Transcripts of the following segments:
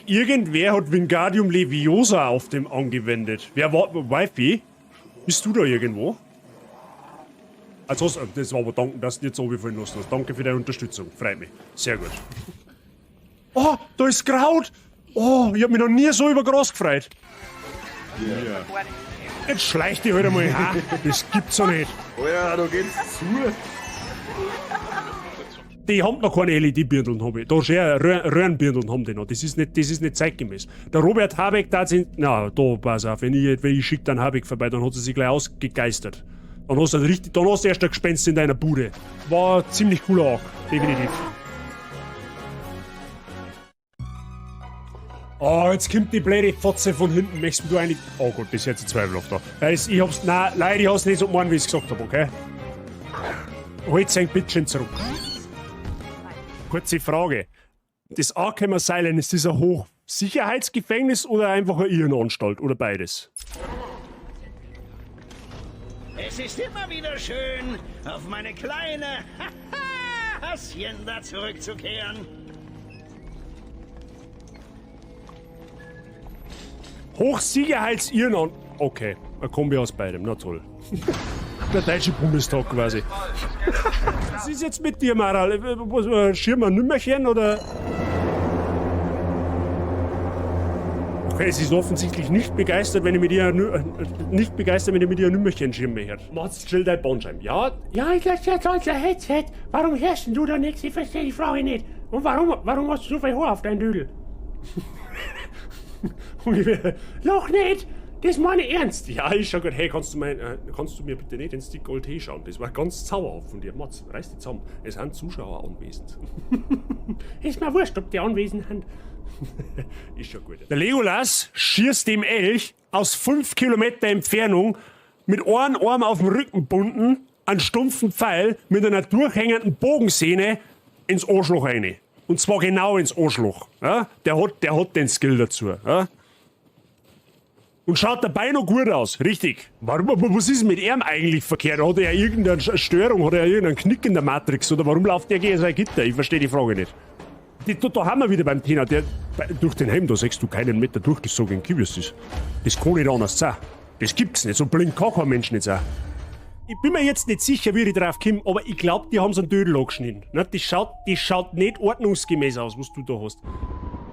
Irgendwer hat Wingardium Leviosa auf dem angewendet. Wer war. Wifey? Bist du da irgendwo? Also, das war aber danken, dass du nicht so runterfallen lassen hast. Danke für deine Unterstützung. Freut mich. Sehr gut. Oh, da ist Kraut! Oh, ich hab mich noch nie so über Gras gefreut. Ja. Jetzt schleicht die halt einmal. Ha, das gibt's doch nicht. Alter, da geht's zu. Die haben noch keine LED-Birndeln, hab ich. Da schon Röhrenbirndeln haben die noch. Das ist nicht zeitgemäß. Der Robert Habeck da sind. Na, da, pass auf, wenn ich schick dann Habeck vorbei, dann hat sie sich gleich ausgegeistert. Dann hast du richtig, dann hast du erst ein Gespenst in deiner Bude. War ziemlich cooler auch, definitiv. Oh, jetzt kommt die blöde Fotze von hinten. Möchtest du eigentlich. Oh Gott, das ist jetzt ein zweifelhaft da. Das, ich hab's. Nein, leider, ich hab's nicht so gemeint, wie ich's gesagt hab, okay? Holt sein Bitchen zurück. Kurze Frage. Das Arkham Asylum, ist das ein Hochsicherheitsgefängnis oder einfach eine Irrenanstalt oder beides? Es ist immer wieder schön, auf meine kleine Hacienda zurückzukehren. Hochsicherheitsirrenanstalt. Okay, eine Kombi aus beidem, na toll. Der Deutsche Bundestag quasi. Was ist jetzt mit dir, Maral? Was, Schirm ein Nümmerchen oder? Okay, sie ist offensichtlich nicht begeistert, wenn ich mit ihr nicht begeistert, wenn ich mit ihr ein Nümmerchen schirme her. Mats, chill dein Bandscheiben. Ja, ja, ich lass ja toll, Headset. Warum hörst denn du da nichts? Ich verstehe die Frage nicht. Und warum hast du so viel Haar auf deinem Dödel? Ungefähr. Loch nicht! Das meine ich ernst. Ja, ist schon gut. Hey, kannst du mir bitte nicht den Stick Gold Tee schauen? Das war ganz zauberhaft von dir. Mats, reiß dich zusammen. Es sind Zuschauer anwesend. Ist mir wurscht, ob die anwesend sind. Ist schon gut. Der Legolas schießt dem Elch aus 5 Kilometer Entfernung mit einem Arm auf dem Rücken bunden, einen stumpfen Pfeil mit einer durchhängenden Bogensehne ins Arschloch rein. Und zwar genau ins Arschloch. Ja? Der hat den Skill dazu. Ja? Und schaut dabei noch gut aus, richtig. Warum, aber was ist mit ihm eigentlich verkehrt? Hat er irgendeine Störung, hat er irgendeinen Knick in der Matrix? Oder warum läuft der gegen sein Gitter? Ich verstehe die Frage nicht. Da haben wir wieder beim Thema, durch den Helm, da siehst du keinen Meter durch, das so gegen Kiwis ist. Das kann nicht anders sein. Das gibt's nicht, so blind kann kein Mensch nicht sein. Ich bin mir jetzt nicht sicher, wie ich drauf komme, aber ich glaub, die haben so einen Dödel angeschnitten. Ne? Die schaut nicht ordnungsgemäß aus, was du da hast.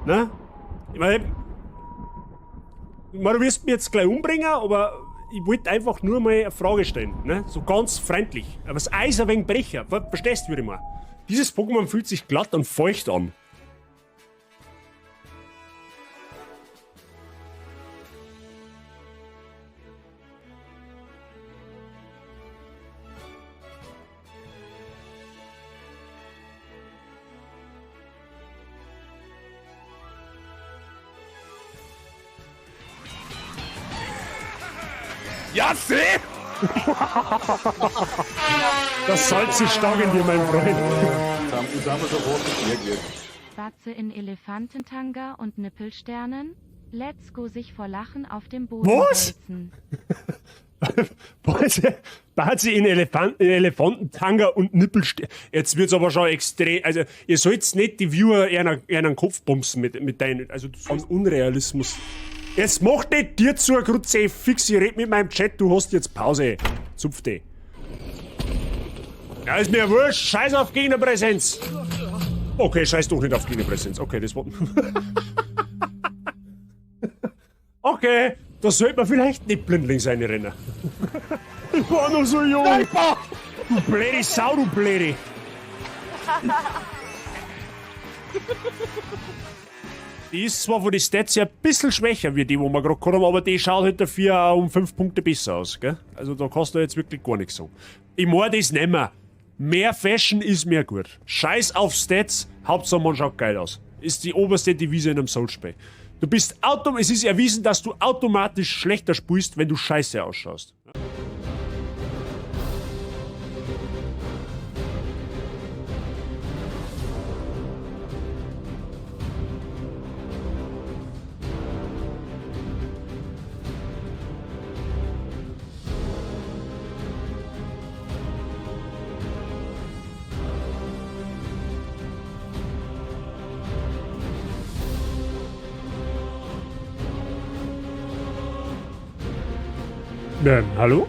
Ne? Ich mein, du wirst mich jetzt gleich umbringen, aber ich wollte einfach nur mal eine Frage stellen. Ne? So ganz freundlich. Aber das Eis ein wenig brecher. Verstehst du, würde ich mal. Dieses Pokémon fühlt sich glatt und feucht an. Ja, seh! Das Salz ist stark in dir, mein Freund. Jetzt haben wir sofort das Meer. Batze in Elefantentanga und Nippelsternen. Let's go sich vor Lachen auf dem Boden Was? wälzen. Was? Batze in Elefantentanga und Nippelsternen. Jetzt wird's aber schon extrem. Also, ihr sollt's nicht die Viewer einen Kopf bumsen mit deinen. Also, an Unrealismus. Jetzt mach nicht dir zu, Grutze, fix, ich red mit meinem Chat, du hast jetzt Pause. Zupf dich. Ja, ist mir wurscht, scheiß auf Gegnerpräsenz. Okay, scheiß doch nicht auf Gegnerpräsenz. Okay, das war... Okay, da sollte man vielleicht nicht blindlings reinrennen. Ich war noch so jung. Sniper! Du blöde Sau, du blöde. Die ist zwar von den Stats her ein bisschen schwächer wie die, wo wir gerade gehabt haben, aber die schaut halt dafür auch um 5 Punkte besser aus, gell? Also da kannst du jetzt wirklich gar nichts sagen. Ich mein das nicht mehr. Mehr Fashion ist mehr gut. Scheiß auf Stats, Hauptsache man schaut geil aus. Ist die oberste Devise in einem Souls-Spiel. Es ist erwiesen, dass du automatisch schlechter spielst, wenn du scheiße ausschaust. Hallo?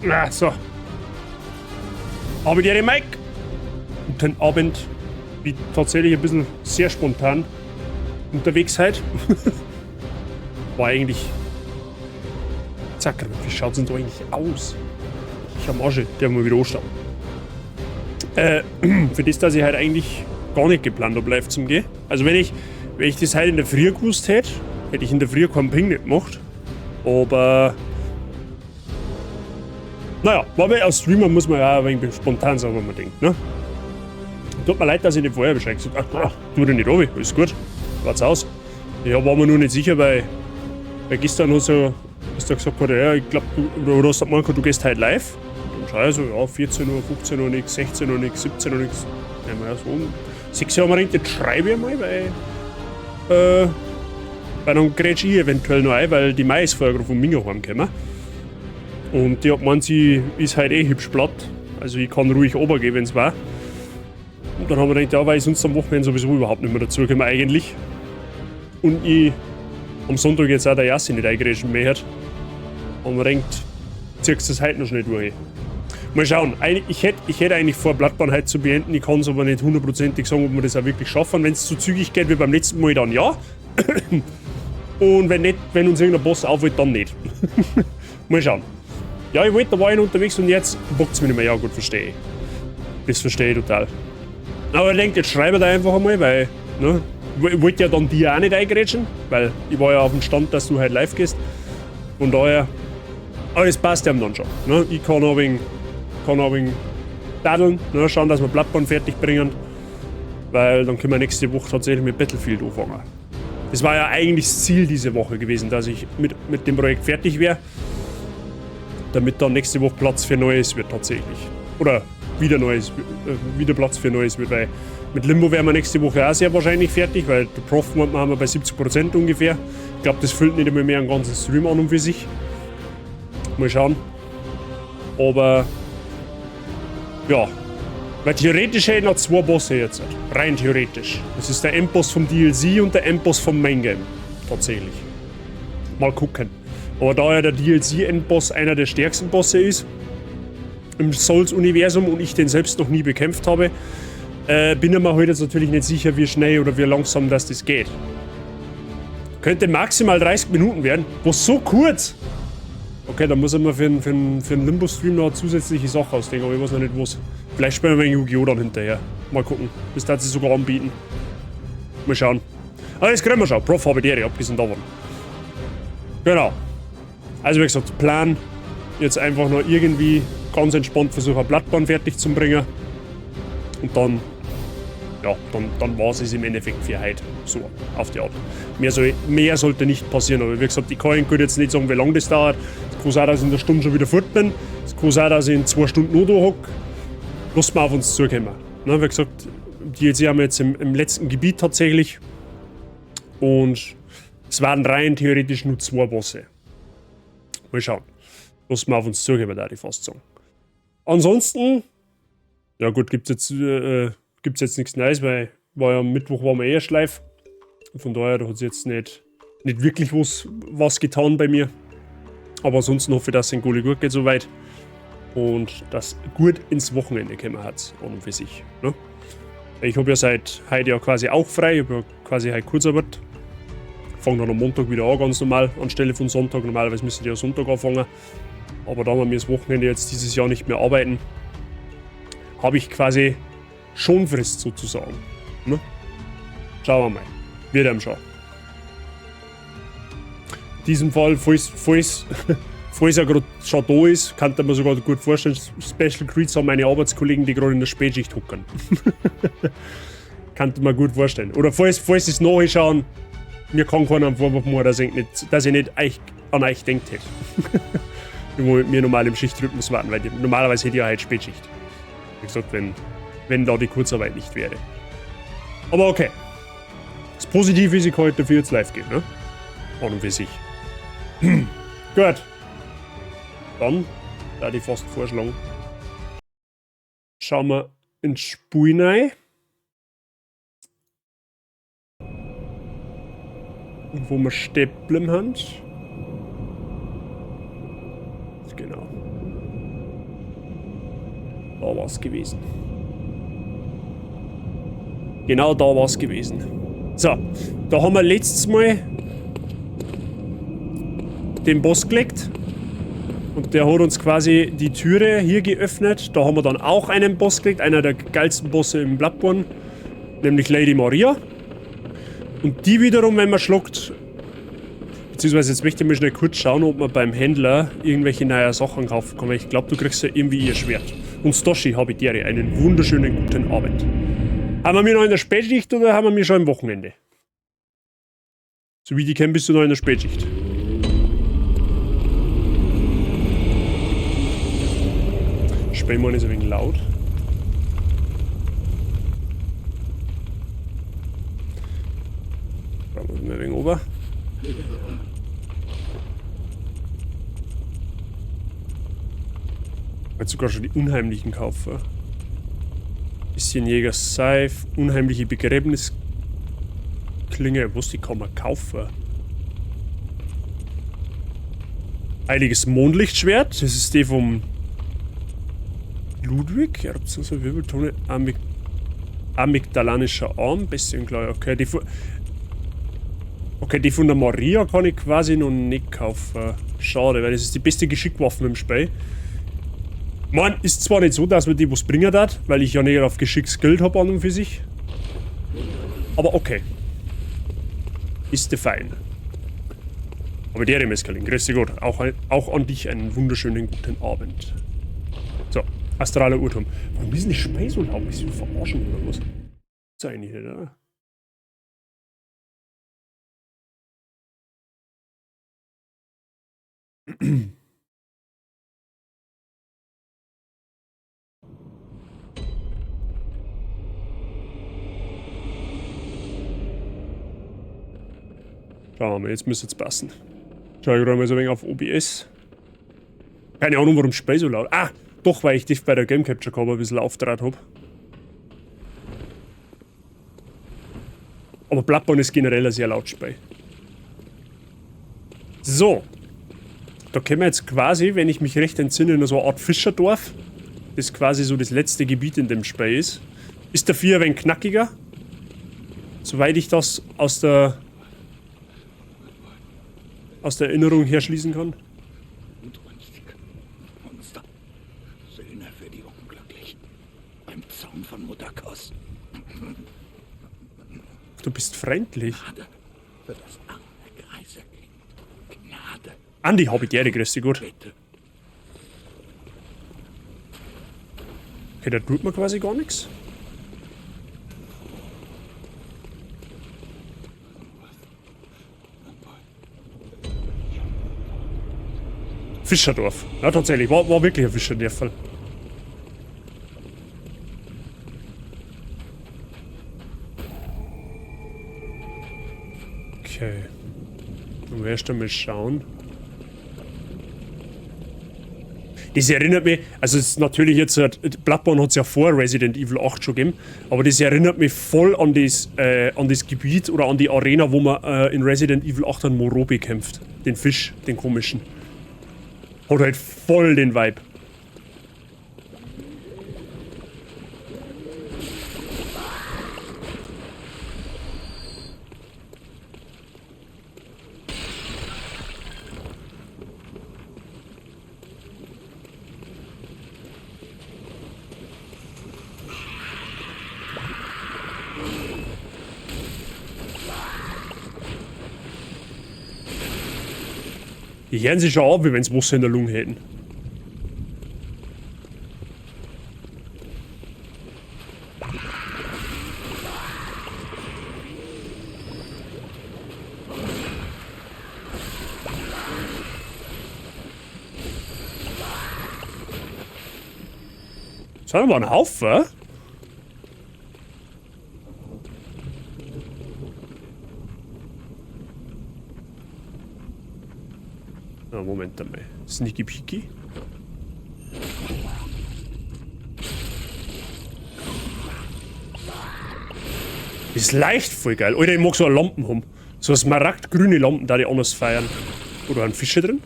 Ah, so. Habe die Mike. Guten Abend. Bin tatsächlich ein bisschen sehr spontan unterwegs heute. War eigentlich. Zack, wie schaut's denn da eigentlich aus? Ich am Asche, der mal wieder anschauen. Für das, dass ich halt eigentlich gar nicht geplant habe, live zum gehen. Also wenn ich das heute in der Früh gewusst hätte, hätte ich in der Früh keinen Ping nicht gemacht. Aber naja, aber als Streamer muss man ja auch ein wenig spontan sein, wenn man denkt, ne? Tut mir leid, dass ich nicht vorher Bescheid gesagt habe. Ach, tu dir nicht runter, alles gut. Wart's aus. Ich war mir nur nicht sicher, weil gestern hast du gesagt, ja, ich glaube, du hast gemeint, du gehst heute live. Und dann schau ich so, ja, 14 Uhr, 15 Uhr nix, 16 Uhr nix, 17 Uhr nix. Ja, so um 6 Uhr haben wir gedacht, jetzt schreibe ich mal, weil dann grätsch ich eventuell noch ein, weil die Mai ist vorher gerade vom Minga heimgekommen. Und die hat gemeint, sie ist halt eh hübsch platt. Also ich kann ruhig runtergehen, wenn's war. Und dann haben wir gedacht, ja, weil ich sonst am Wochenende sowieso überhaupt nicht mehr dazukomme eigentlich. Und ich am Sonntag jetzt auch der Jassi nicht eingrätschen möchte. Und man denkt, ziehst du das heute noch schnell durch. Mal schauen, ich hätte eigentlich vor, Bloodborne heute zu beenden. Ich kann es aber nicht hundertprozentig sagen, ob wir das auch wirklich schaffen. Wenn es zu zügig geht wie beim letzten Mal, dann ja. Und wenn nicht, wenn uns irgendein Boss aufhält, dann nicht. Mal schauen. Ja, ich wollte, da war ich unterwegs und jetzt bockt's mich nicht mehr. Ja, gut, verstehe ich. Das verstehe ich total. Aber ich denke, jetzt schreibe ich da einfach einmal, weil, ne, ich wollte ja dann dir auch nicht eingrätschen, weil ich war ja auf dem Stand, dass du halt live gehst. Von daher, aber das passt ja dann schon. Ne? Ich kann ein wenig daddeln, ne? Schauen, dass wir Bloodborne fertig bringen, weil dann können wir nächste Woche tatsächlich mit Battlefield anfangen. Das war ja eigentlich das Ziel diese Woche gewesen, dass ich mit dem Projekt fertig wäre, damit dann nächste Woche Platz für Neues wird tatsächlich. Oder wieder Neues, wieder Platz für Neues wird, weil mit Limbo wären wir nächste Woche auch sehr wahrscheinlich fertig, weil der Prof haben wir bei 70% ungefähr. Ich glaube, das füllt nicht einmal mehr einen ganzen Stream an und für sich. Mal schauen. Aber ja, weil theoretisch hätte ich noch zwei Bosse jetzt. Rein theoretisch. Das ist der Endboss vom DLC und der Endboss vom Main Game. Tatsächlich. Mal gucken. Aber da ja der DLC-Endboss einer der stärksten Bosse ist im Souls-Universum und ich den selbst noch nie bekämpft habe, bin ich mir heute jetzt natürlich nicht sicher, wie schnell oder wie langsam das geht. Könnte maximal 30 Minuten werden. Was, so kurz? Okay, dann muss ich mir für einen Limbo-Stream noch eine zusätzliche Sache ausdenken, aber ich weiß noch nicht was. Vielleicht spielen wir Yu-Gi-Oh! Dann hinterher. Mal gucken. Das darf sich sogar anbieten. Mal schauen. Aber das kriegen wir schon. Prof habe die, abgesehen davon. Genau. Also wie gesagt, Plan, jetzt einfach noch irgendwie ganz entspannt versuchen, Bloodborne fertig zu bringen. Und dann, ja, dann war es im Endeffekt für heute. So, auf die Art. Mehr sollte nicht passieren. Aber wie gesagt, ich kann Ihnen jetzt nicht sagen, wie lange das dauert. Es kann sein, dass ich in der Stunde schon wieder fort bin. Es kann sein, dass ich in 2 Stunden noch da hocke. Lass mal auf uns zukommen. Ne, wie gesagt, DLC haben wir jetzt im letzten Gebiet tatsächlich. Und es waren rein theoretisch nur 2 Bosse. Mal schauen. Lass mal auf uns zukommen, da ich fast sagen. Ansonsten, ja gut, gibt's jetzt nichts Neues, weil war ja am Mittwoch waren wir eh erst live. Von daher, da hat sich jetzt nicht wirklich was getan bei mir. Aber ansonsten hoffe ich, dass es den Goli gut geht soweit. Und dass gut ins Wochenende gekommen hat, an und für sich. Ne? Ich habe ja seit heute ja quasi auch frei, ich habe ja quasi heute Kurzarbeit. Fange dann am Montag wieder an, ganz normal, anstelle von Sonntag. Normalerweise müsste ich ja Sonntag anfangen. Aber da wir das Wochenende jetzt dieses Jahr nicht mehr arbeiten, habe ich quasi Schonfrist sozusagen. Ne? Schauen wir mal. Wird einem schon. In diesem Fall, falls Falls er gerade schon da ist, kann man sogar gut vorstellen, Special Greets an meine Arbeitskollegen, die gerade in der Spätschicht hocken. Kann man gut vorstellen. Oder falls sie es nachschauen, mir kann keiner einen Vorwurf machen, dass ich nicht an euch denkt hätte. Wo mit mir normal im Schichtrhythmus warten, weil normalerweise hätte ich ja heute Spätschicht. Wie gesagt, wenn da die Kurzarbeit nicht wäre. Aber okay. Das Positive ist, ich kann heute dafür jetzt live gehen, ne? An und für sich. Gut. Dann, da ich fast vorschlagen, schauen wir ins Spiel rein. Und wo wir stehen geblieben haben. Genau. Da war's gewesen. Genau da war's gewesen. So, da haben wir letztes Mal den Boss gelegt. Und der hat uns quasi die Türe hier geöffnet. Da haben wir dann auch einen Boss gelegt, einer der geilsten Bosse im Bloodborne, nämlich Lady Maria. Und die wiederum, wenn man schluckt, beziehungsweise jetzt möchte ich mal schnell kurz schauen, ob man beim Händler irgendwelche neuen Sachen kaufen kann, weil ich glaube, du kriegst ja irgendwie ihr Schwert. Und Stoshi, habe ich dir einen wunderschönen guten Abend. Haben wir noch in der Spätschicht oder haben wir schon am Wochenende? So wie ich die kenne, bist du noch in der Spätschicht. Spielmann ist ein wenig laut. Da muss man ein wenig runter. Jetzt sogar schon die unheimlichen kaufen. Bisschen Jäger Seife, unheimliche Begräbnisklinge. Was, die kann man kaufen? Heiliges Mondlichtschwert, das ist die vom Ludwig. Erbsenser Wirbeltone, amygdalanischer Arm, bisschen klar. Okay, die von der Maria kann ich quasi noch nicht kaufen. Schade, weil das ist die beste Geschickwaffe im Spiel. Man, ist zwar nicht so, dass mir die was bringen hat, weil ich ja nicht auf Geschick skilled hab an und für sich. Aber okay. Ist der fein. Aber der Mescalin, grüß dich Gott. Auch an dich einen wunderschönen guten Abend. So, astraler Urturm. Warum ist denn das Spiel so laut? Bist du verarschen oder was? Ist eigentlich nicht, oder? Schauen wir mal, jetzt müsste es passen. Schau ich gerade mal so ein wenig auf OBS. Keine Ahnung, warum Spiel so laut. Ah, doch, weil ich dich bei der Game Capture Card ein bisschen auftrat hab. Aber Bloodborne ist generell ein sehr lautes Spiel. So. Da können wir jetzt quasi, wenn ich mich recht entsinne, in so eine Art Fischerdorf. Das quasi so das letzte Gebiet in dem Spiel ist. Ist dafür ein wenig knackiger. Soweit ich das aus der Erinnerung her schließen kann. Monster. Söhne für die Unglücklichen. Beim Zaun von Mutter Kos. Du bist freundlich. Gnade für das arme greise Kind. Gnade. Andi, hab ich dir, grüß dich gut. Bitte. Okay, da tut mir quasi gar nichts. Fischerdorf. Ja, tatsächlich. War wirklich ein Fischerdorf. Okay. Dann erst einmal schauen. Das erinnert mich, also es ist natürlich jetzt, Bloodborne hat es ja vor Resident Evil 8 schon gegeben, aber das erinnert mich voll an das Gebiet oder an die Arena, wo man in Resident Evil 8 an Moreau bekämpft. Den Fisch, den komischen. Hat halt voll den Vibe. Die hören sich schon an, wie wenn's Wasser in der Lunge hätten. Das sind aber ein Haufen. Na, Moment einmal. Sneaky Peeky. Ist leicht voll geil. Alter, ich mag so eine Lampen haben. So eine smaragdgrüne Lampen, da die anders feiern. Oder haben Fische drin?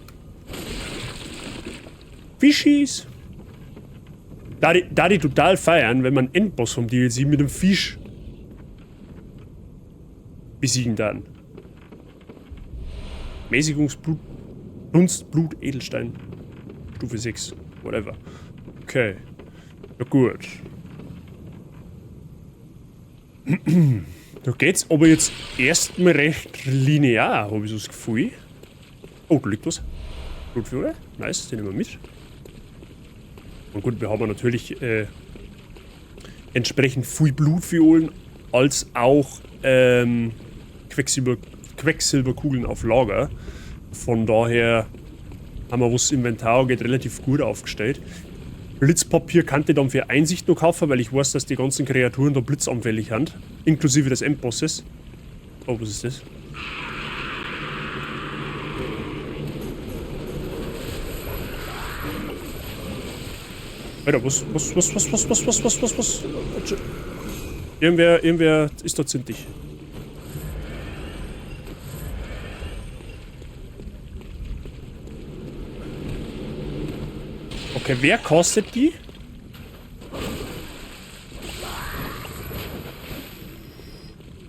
Fischis! Da die total feiern, wenn man Endboss vom DLC mit dem Fisch besiegen dann. Mäßigungsblut, Dunstblut, Edelstein, Stufe 6, whatever. Okay. Ja gut. Da geht's aber jetzt erstmal recht linear, hab ich so das Gefühl. Oh, da liegt was. Blutführer, nice, den nehmen wir mit. Und gut, wir haben natürlich entsprechend viel Blutfiolen als auch Quecksilberkugeln auf Lager. Von daher haben wir, was das Inventar angeht, relativ gut aufgestellt. Blitzpapier kann ich dann für Einsicht noch kaufen, weil ich weiß, dass die ganzen Kreaturen da blitzanfällig sind. Inklusive des Endbosses. Oh, was ist das? Alter, was? Irgendwer ist da zintig. Okay, wer kostet die?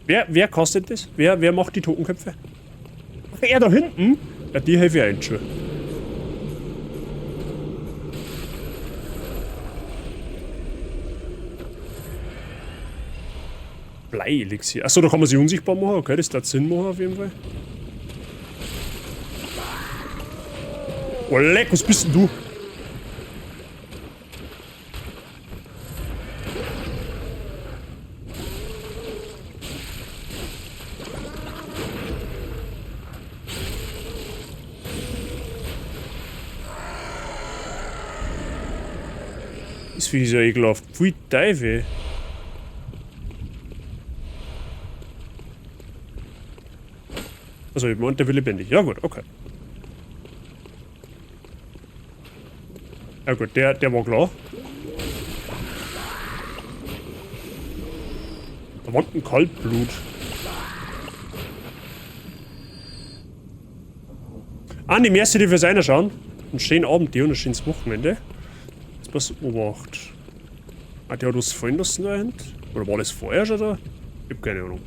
Wer kostet das? Wer macht die Totenköpfe? Ach, er da hinten? Ja, die helfe ich ein schon. Blei-Elixier. Achso, da kann man sich unsichtbar machen. Okay, das darf Sinn machen auf jeden Fall. Oh, leck, was bist denn du? Das finde ich ja ekelhaft. Pfui Teufel. Also, ich meinte, der will lebendig. Ja gut, okay. Ja gut, der war klar. Da war ein Kaltblut. Ah, die merci dir fürs Reinschauen. Einen schönen Abend dir und ein schönes Wochenende. Jetzt pass Obacht. Ah, der hat was fallen lassen da hinten. Oder war das vorher schon da? Ich hab keine Ahnung.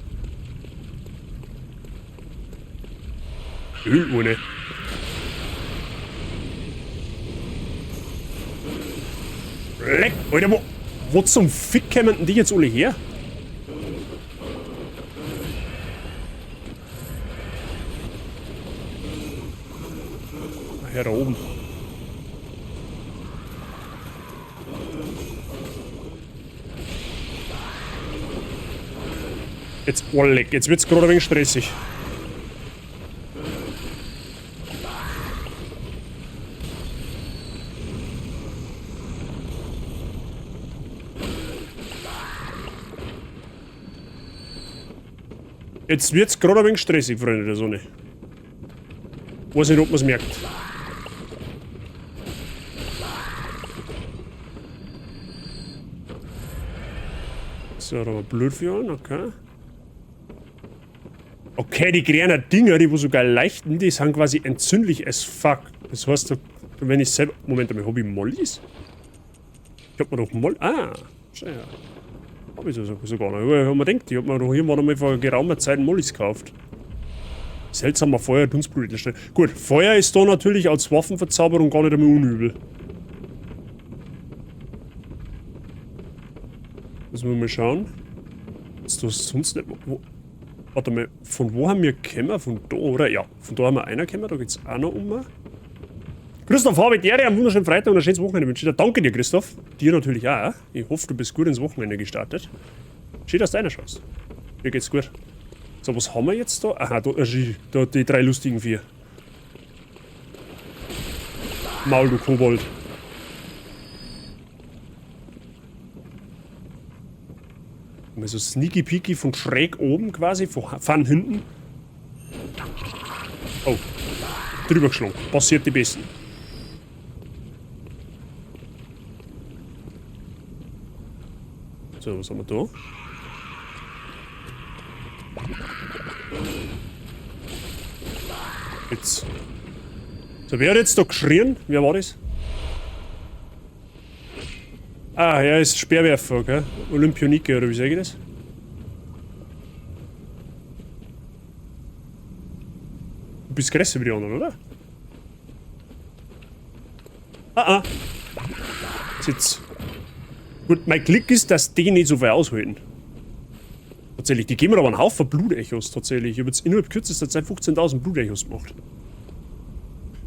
Ölurne. Leck, Alter, wo zum Fick kämen denn die jetzt alle her? Ach ja, da oben. Jetzt, oh leck, jetzt wird's gerade ein wenig stressig. Jetzt wird's gerade ein wenig stressig, Freunde der Sonne. Weiß nicht, ob man's merkt. So, da haben wir Blutfiolen, okay. Okay, die kleinen Dinger, die wo so geil leichten, die sind quasi entzündlich as fuck. Das heißt, wenn ich selber... Moment einmal, hab ich Mollys? Ich hab mir doch Moll... Ah, schau her. Hab ich sogar noch. Ich hab mir gedacht, ich hab mir doch irgendwann einmal vor geraumer Zeit Mollys gekauft. Seltsamer Feuer, Dunstblut. Gut, Feuer ist da natürlich als Waffenverzauberung gar nicht einmal unübel. Müssen wir mal schauen. Ist das sonst nicht... Wo? Warte mal, von wo haben wir gekommen? Von da, oder? Ja, von da haben wir einer gekommen, da geht's auch noch um. Christoph, habe die Ehre, einen wunderschönen Freitag und ein schönes Wochenende wünsche ich dir. Danke dir, Christoph. Dir natürlich auch. Ich hoffe, du bist gut ins Wochenende gestartet. Schön, dass du reinschaust. Mir geht's gut. So, was haben wir jetzt da? Aha, da, da die drei lustigen vier. Maul, du Kobold. Mal so sneaky peeky von schräg oben quasi, von hinten. Oh. Drüber geschlagen. Passiert die Besten. So, was haben wir da? Jetzt. So, wer hat jetzt da geschrien? Wer war das? Ah, er ist Speerwerfer, okay? Olympionike, oder wie sage ich das? Du bist größer wie die anderen, oder? Ah, ah. Sitz. Gut, mein Glück ist, dass die nicht so viel aushalten. Tatsächlich, die geben mir aber einen Haufen Blutechos, tatsächlich. Ich hab jetzt innerhalb kürzester Zeit 15.000 Blutechos gemacht.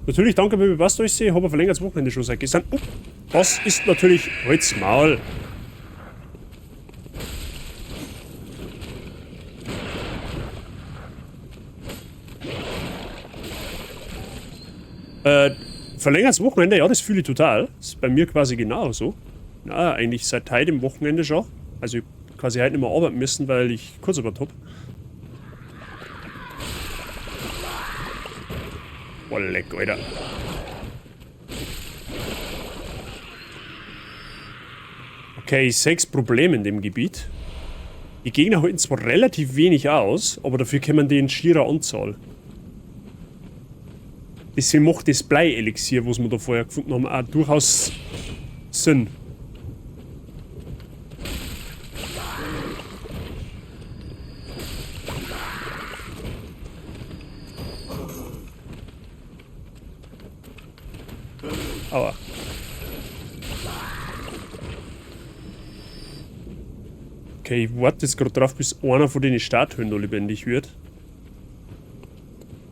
Natürlich, danke, Baby, passt euch. Ich habe ein verlängertes Wochenende schon seit gestern. Oh, das ist natürlich... Halt's Maul. Verlängertes Wochenende, ja, das fühle ich total. Das ist bei mir quasi genauso. Na, eigentlich seit heute im Wochenende schon. Also ich hab quasi heute nicht mehr arbeiten müssen, weil ich Kurzarbeit hab. Boah, leck, Alter. Okay, 6 Probleme in dem Gebiet. Die Gegner halten zwar relativ wenig aus, aber dafür kommen die in schierer Anzahl. Deswegen macht das Blei-Elixier, was wir da vorher gefunden haben, auch durchaus Sinn. Aua. Okay, ich warte jetzt gerade drauf, bis einer von den Statuen da lebendig wird.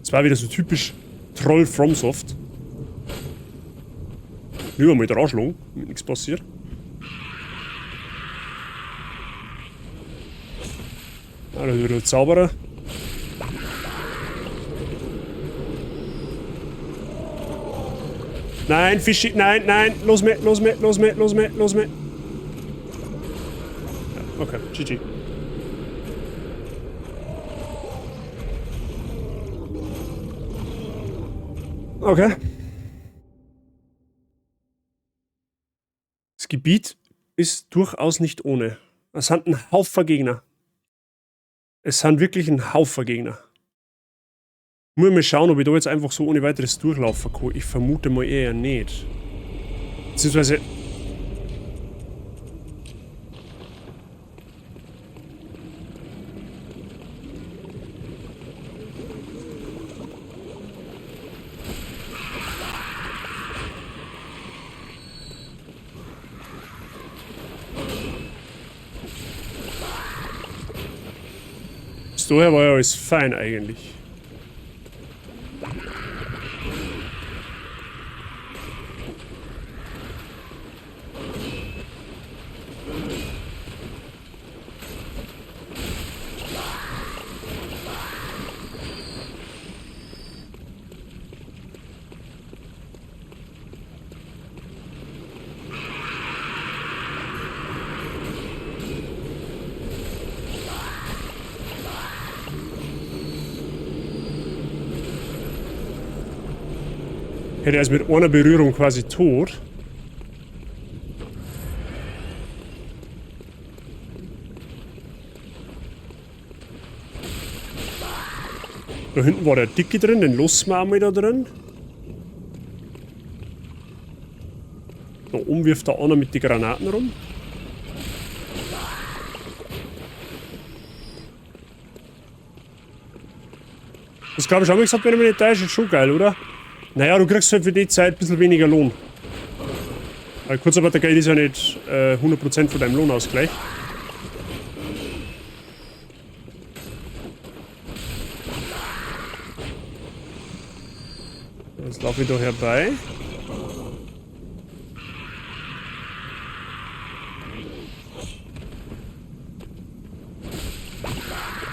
Das war wieder so typisch Troll FromSoft. Lieber mal draufschlagen, damit nichts passiert. Ah, da ist wieder der Zauberer. Nein, Fischi, nein, nein, los mir, los mir, los mir, los mir, los mir. Ja, okay, GG. Okay. Das Gebiet ist durchaus nicht ohne. Es sind ein Haufen Gegner. Es sind wirklich ein Haufen Gegner. Muss mal schauen, ob ich da jetzt einfach so ohne weiteres durchlaufen kann. Ich vermute mal eher nicht. Beziehungsweise... Bis daher war ja alles fein eigentlich. Okay, der ist mit einer Berührung quasi tot. Da hinten war der Dicke drin, den lassen wir auch mal da drin. Da oben wirft der einer mit den Granaten rum. Das glaub ich auch mal gesagt, wenn ich mich nicht täusche, ist schon geil, oder? Naja, du kriegst halt für die Zeit ein bisschen weniger Lohn. Weil Kurzarbeitergeld ist ja nicht 100% von deinem Lohnausgleich. Jetzt laufe ich da herbei.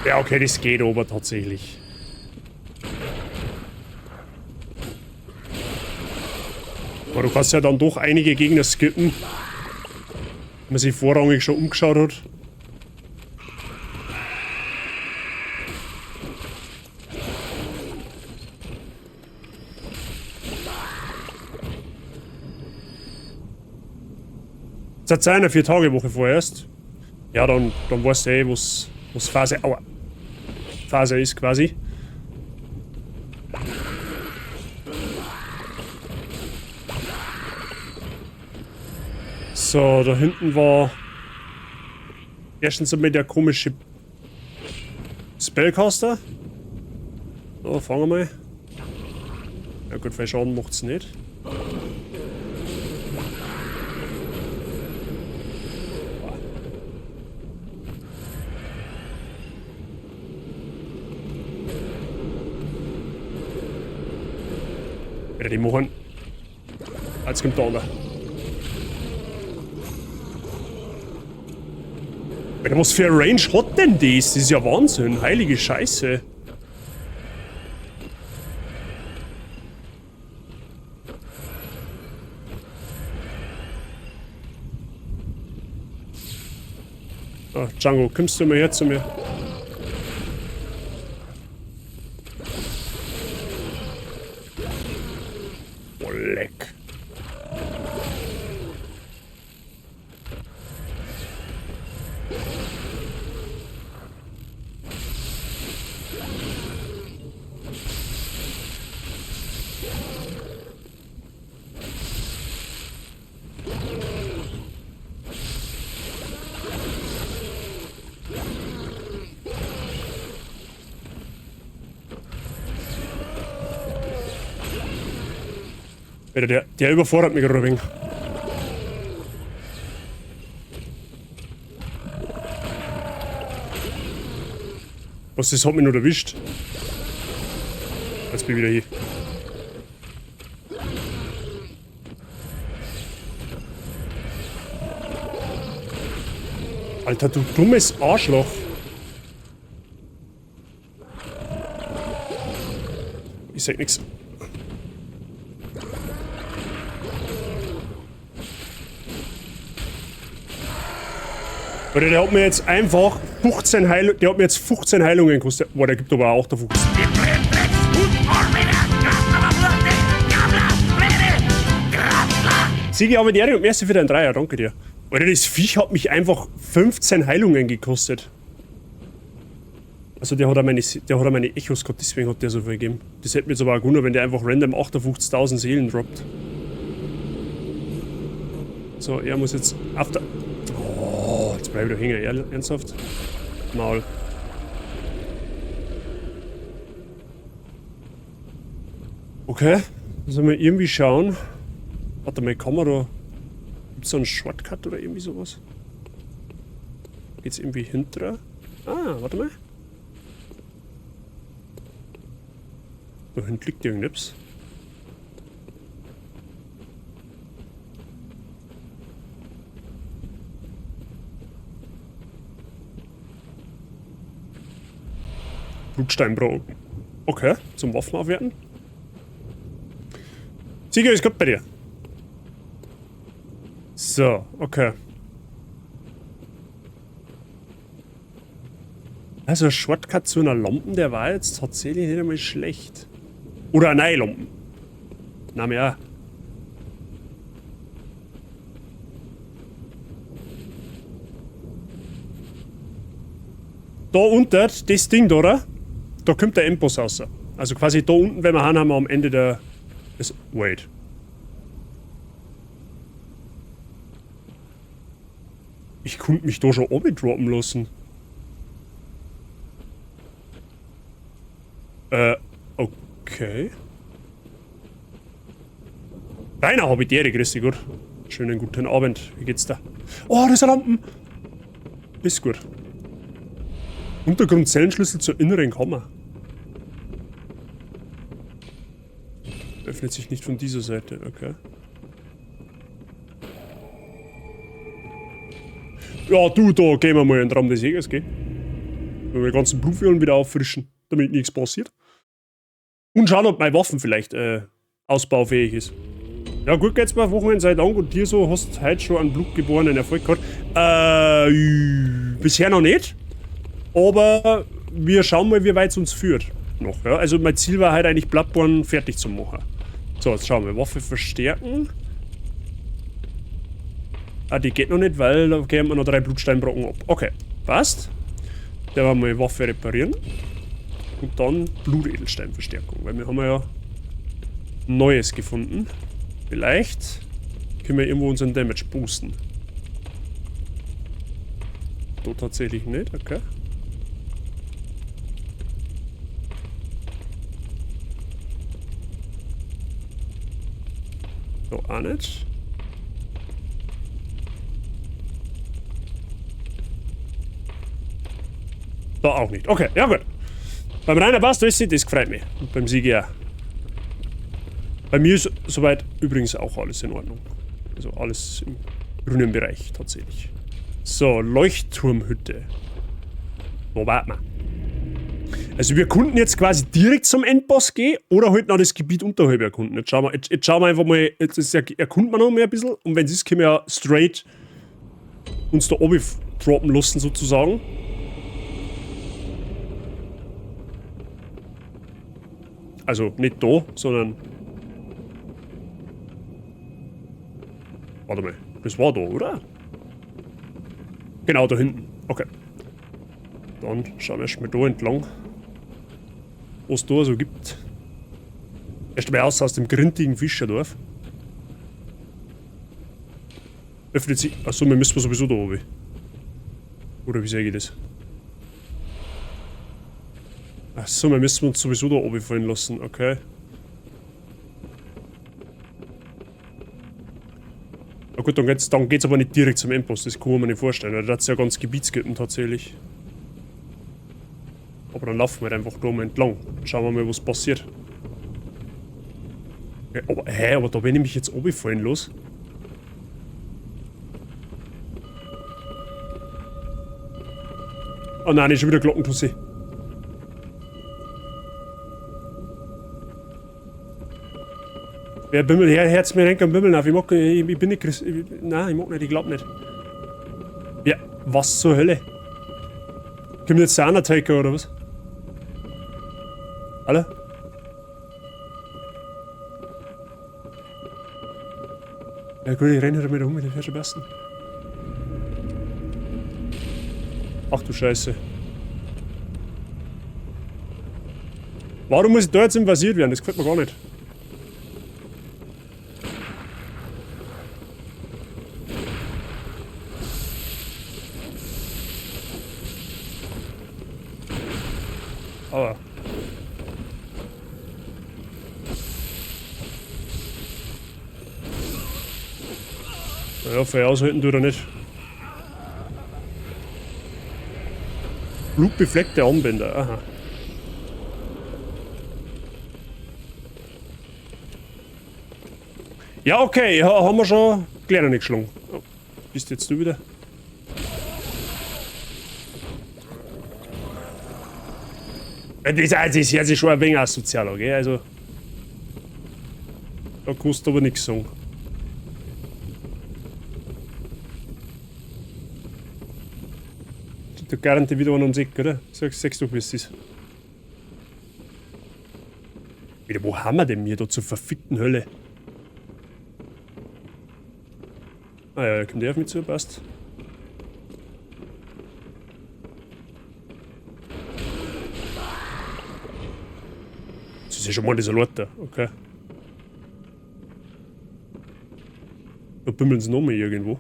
Ja, okay, das geht aber tatsächlich. Aber du kannst ja dann doch einige Gegner skippen, wenn man sich vorrangig schon umgeschaut hat. Seit einer 4-Tage-Woche vorerst. Ja, dann weißt du eh, was Phase, aua, Phase ist quasi. So, da hinten war erstens einmal der komische Spellcaster. So, fangen wir mal. Ja gut, viel Schaden macht's nicht. Alter, die machen. Jetzt kommt der andere. Alter, was für eine Range hat denn das? Das ist ja Wahnsinn. Heilige Scheiße. Oh, Django, kommst du mal her zu mir? Oh, leck. Alter, der überfordert mich gerade ein wenig. Was, das hat mich nur erwischt. Jetzt bin ich wieder hier. Alter, du dummes Arschloch. Ich sag nix. Alter, der hat mir jetzt einfach 15 Heilungen. Der hat mir jetzt 15 Heilungen gekostet. Boah, der gibt aber auch der Fuchs. Sigi, aber die Ehre und merci für deinen Dreier, danke dir. Alter, das Viech hat mich einfach 15 Heilungen gekostet. Also der hat auch meine Echos gehabt, deswegen hat der so viel gegeben. Das hätte mich jetzt aber auch gewundert, wenn der einfach random 58.000 Seelen droppt. So, er muss jetzt auf der... Oh, jetzt bleib ich da hängen, ernsthaft? Maul. Okay, müssen wir irgendwie schauen. Warte mal, kann man da... Gibt's da einen Shortcut oder irgendwie sowas? Geht's irgendwie hinter? Ah, warte mal. Da hinten liegt irgendetwas. Blutsteinbrocken. Okay, zum Waffen aufwerten. Sieger ist gut bei dir. So, okay. Also ein Shortcut zu einer Lampe, der war jetzt tatsächlich nicht einmal schlecht. Oder eine neue Lampe. Na mehr. Da unten, das Ding da, oder? Da kommt der Endboss raus. Also quasi da unten, wenn wir haben, haben wir am Ende der... Das, wait. Ich konnte mich da schon droppen lassen. Okay. Rainer, hab ich dir, grüß dich gut. Schönen guten Abend. Wie geht's da? Oh, das ist eine Lampen! Ist gut. Untergrundzellenschlüssel zur inneren Kammer. Öffnet sich nicht von dieser Seite, okay. Ja, du, da gehen wir mal in den Raum des Jägers, gell? Wenn wir die ganzen Blutfiolen wieder auffrischen, damit nichts passiert. Und schauen, ob meine Waffen vielleicht ausbaufähig ist. Ja, gut geht's mir Wochenende, sei Dank. Und dir so, hast heute schon einen blutgeborenen Erfolg gehabt. Bisher noch nicht. Aber wir schauen mal, wie weit es uns führt. Noch, ja. Also mein Ziel war halt eigentlich, Bloodborne fertig zu machen. So, jetzt schauen wir. Waffe verstärken. Ah, die geht noch nicht, weil da geben wir noch 3 Blutsteinbrocken ab. Okay, passt. Dann werden wir mal Waffe reparieren. Und dann Blutedelsteinverstärkung, weil wir haben ja Neues gefunden. Vielleicht können wir irgendwo unseren Damage boosten. Da tatsächlich nicht, okay. Da auch nicht. Da auch nicht. Okay, ja gut. Beim Rainer passt alles, das freut mich. Und beim Sigi auch. Bei mir ist soweit übrigens auch alles in Ordnung. Also alles im grünen Bereich tatsächlich. So, Leuchtturmhütte. Wo warten wir? Also wir konnten jetzt quasi direkt zum Endboss gehen oder halt noch das Gebiet unterhalb erkunden. Jetzt schauen wir, jetzt, jetzt schauen wir einfach mal, jetzt ist, erkunden wir noch mal ein bisschen. Und wenn es ist, können wir ja straight uns da oben droppen lassen sozusagen. Also nicht da, sondern... Warte mal, das war da, oder? Genau, da hinten. Okay. Dann schauen wir erstmal da entlang, was da so gibt. Erst mal raus aus dem grintigen Fischerdorf. Öffnet sich. Achso, wir müssen sowieso da oben. Oder wie sehe ich das? Achso, wir müssen uns sowieso da oben fallen lassen, okay. Na gut, dann geht's aber nicht direkt zum Endboss, das kann man mir nicht vorstellen, weil da hat's ja ganz Gebietsgippen tatsächlich. Aber dann laufen wir halt einfach da mal entlang. Schauen wir mal, was passiert. Ja, aber, hä, aber da bin ich mich jetzt runterfallen los. Oh nein, ist schon wieder Glockentussi. Wer bimmelt her, Herz mir rennt am Bimmeln auf. Ich mag, ich, ich bin nicht Christ, ich, nein, ich mag nicht, ich glaub nicht. Ja, was zur Hölle? Kommt jetzt der Undertaker oder was? Alle? Ja gut, ich renne halt wieder um, das wär schon passen. Ach du Scheiße. Warum muss ich da jetzt invasiert werden? Das gefällt mir gar nicht. Aber. Ja, Feuer aushalten tut er nicht. Blutbefleckte Armbänder, aha. Ja, okay, ja, haben wir schon gleich noch nicht geschlagen. Oh, bist jetzt du wieder? Das hört sich schon ein wenig asozial an, gell? Also, da kannst du aber nichts sagen. Da garantiert wieder einer ums Eck, oder? Sagst du, wie es ist. Wieder, wo haben wir denn hier da zur verfickten Hölle? Ah ja, da kommt der auf mich zu, passt. Das ist ja schon mal dieser Lord da, okay. Da bimmeln sie nochmal irgendwo.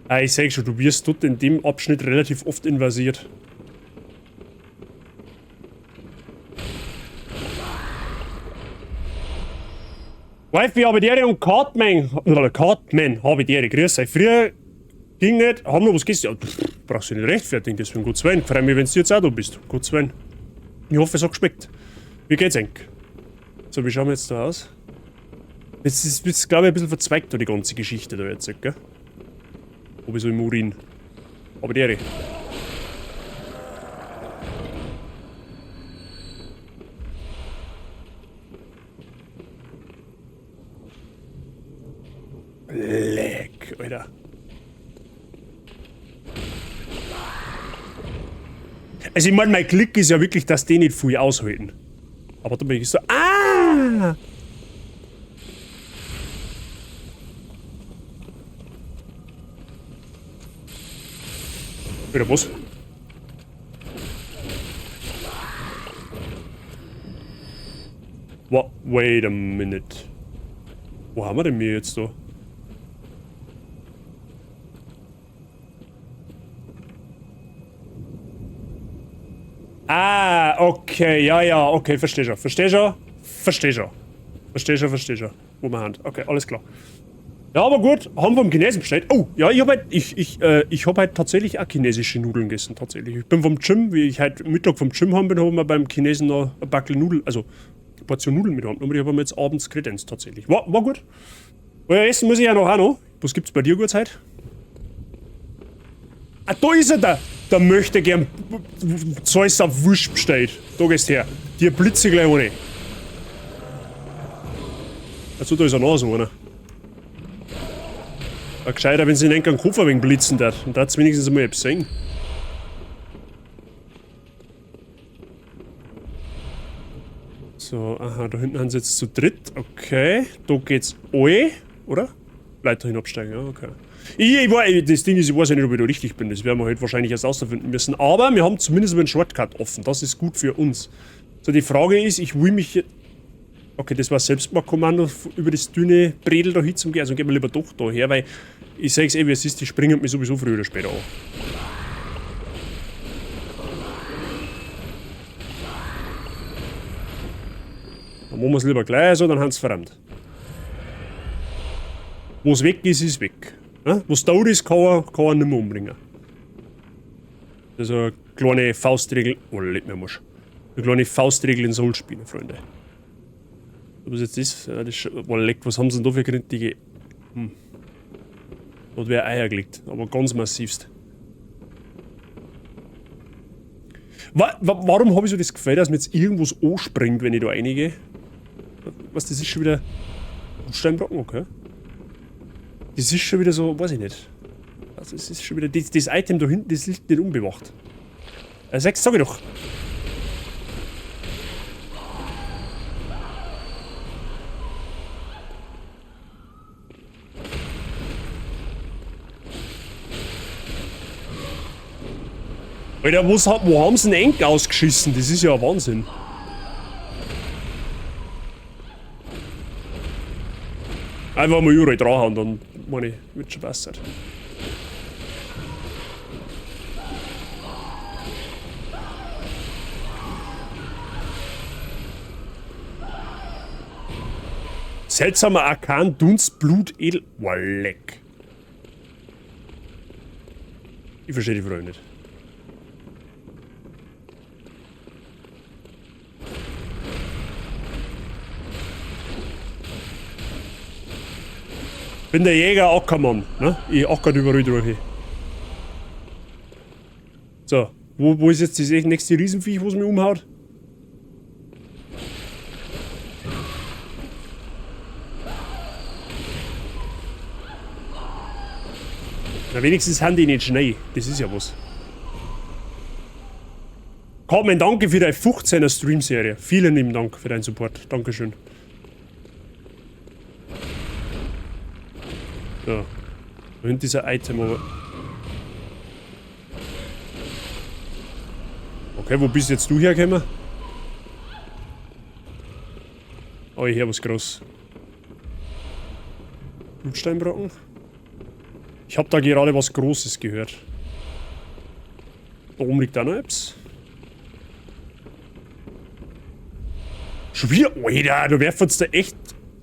Ah, ich sag schon, du wirst dort in dem Abschnitt relativ oft invasiert. Wifi, habe die Ehre und Cartman, oder Cartman, habe die Ehre, grüß euch. Früher ging nicht, haben noch was gegessen. Ja, pff, brauchst du nicht rechtfertigen, deswegen Gott sei Dank. Freu mich, wenn du jetzt auch da bist. Gott sei Dank. Ich hoffe, es hat geschmeckt. Wie geht's eigentlich? So, wie schauen wir jetzt da aus? Jetzt ist, jetzt, glaube ich, ein bisschen verzweigt da die ganze Geschichte da jetzt, gell? Ob ich so im Urin. Aber der. Leck, Alter. Also ich meine, mein Glück ist ja wirklich, dass die nicht viel aushalten. Aber da bin ich so. Ah! Wieder was? Wait a minute. Wo haben wir denn wir jetzt da? Ah, okay, ja, ja, okay, verstehe schon, verstehe schon, verstehe schon. Verstehe schon, verstehe schon, wo wir haben. Okay, alles klar. Ja, aber gut, haben wir vom Chinesen bestellt. Oh, ja, ich hab halt, ich hab halt tatsächlich auch chinesische Nudeln gegessen, tatsächlich. Ich bin vom Gym, wie ich halt Mittag vom Gym heim bin, hab ich mir beim Chinesen noch ein Backel Nudeln, also eine Portion Nudeln mit heimgenommen. Die hab ich mir jetzt abends kredenzt, tatsächlich. War gut. Ja, essen muss ich ja noch auch noch. Was gibt's bei dir gut heute? Ah, da ist er da! Der möchte gern Zeus auf Wurst bestellt. Da gehst her. Dir blitze ich gleich ohne. Also da ist er noch so einer. War gescheiter, wenn sie nicht einen Koffer wegen blitzen darf. Und da hat's wenigstens einmal etwas sehen. So, aha, da hinten haben sie jetzt zu dritt. Okay, da geht's alle, oder? Leiter hinabsteigen, ja, okay. Das Ding ist, ich weiß ja nicht, ob ich da richtig bin. Das werden wir halt wahrscheinlich erst rausfinden müssen. Aber wir haben zumindest einen Shortcut offen. Das ist gut für uns. So, die Frage ist, ich will mich... Okay, das war Selbstmordkommando, über das dünne Bredel da hin zum Gehen. Also gehen wir lieber doch da her, weil ich sag's eh, wie es ist, die springen mich sowieso früher oder später an. Dann machen wir's lieber gleich so, dann haben's verrammt. Wo's weg ist, ist weg. Ja? Was tot ist, kann er nicht mehr umbringen. Das ist eine kleine Faustregel. Oh, leck mir am Arsch. Eine kleine Faustregel in Souls-Spielen, Freunde. Was jetzt ist? Ja, das ist, oh, leck, was haben sie denn da für grindige. Dort wäre Eier gelegt, aber ganz massivst. Warum hab ich so das Gefühl, dass mir jetzt irgendwas anspringt, wenn ich da reingehe? Was, das ist schon wieder. Steinbrocken, okay. Das ist schon wieder so, weiß ich nicht. Also es ist schon wieder. Das Item da hinten, das liegt nicht unbewacht. 6, sag ich doch. Alter, wo haben sie denn Enk ausgeschissen? Das ist ja ein Wahnsinn. Einfach mal überall dran hauen, dann meine ich, wird schon besser. Seltsamer Arkan, Dunst, Blut, Edel. Boah, leck. Ich verstehe die Frage nicht. Bin der Jäger Ackermann, ne? Ich acker überall durch. So, wo ist jetzt das nächste Riesenviech, wo's mich umhaut? Na, wenigstens haben die nicht schnell. Das ist ja was. Carmen, danke für deine 15er Stream-Serie. Vielen lieben Dank für deinen Support. Dankeschön. So. Da hinten dieser Item, aber. Okay, wo bist jetzt du hergekommen? Oh, ich hör was groß. Blutsteinbrocken? Ich hab da gerade was Großes gehört. Da oben liegt auch noch etwas. Schon wieder? Alter, du werfst jetzt da echt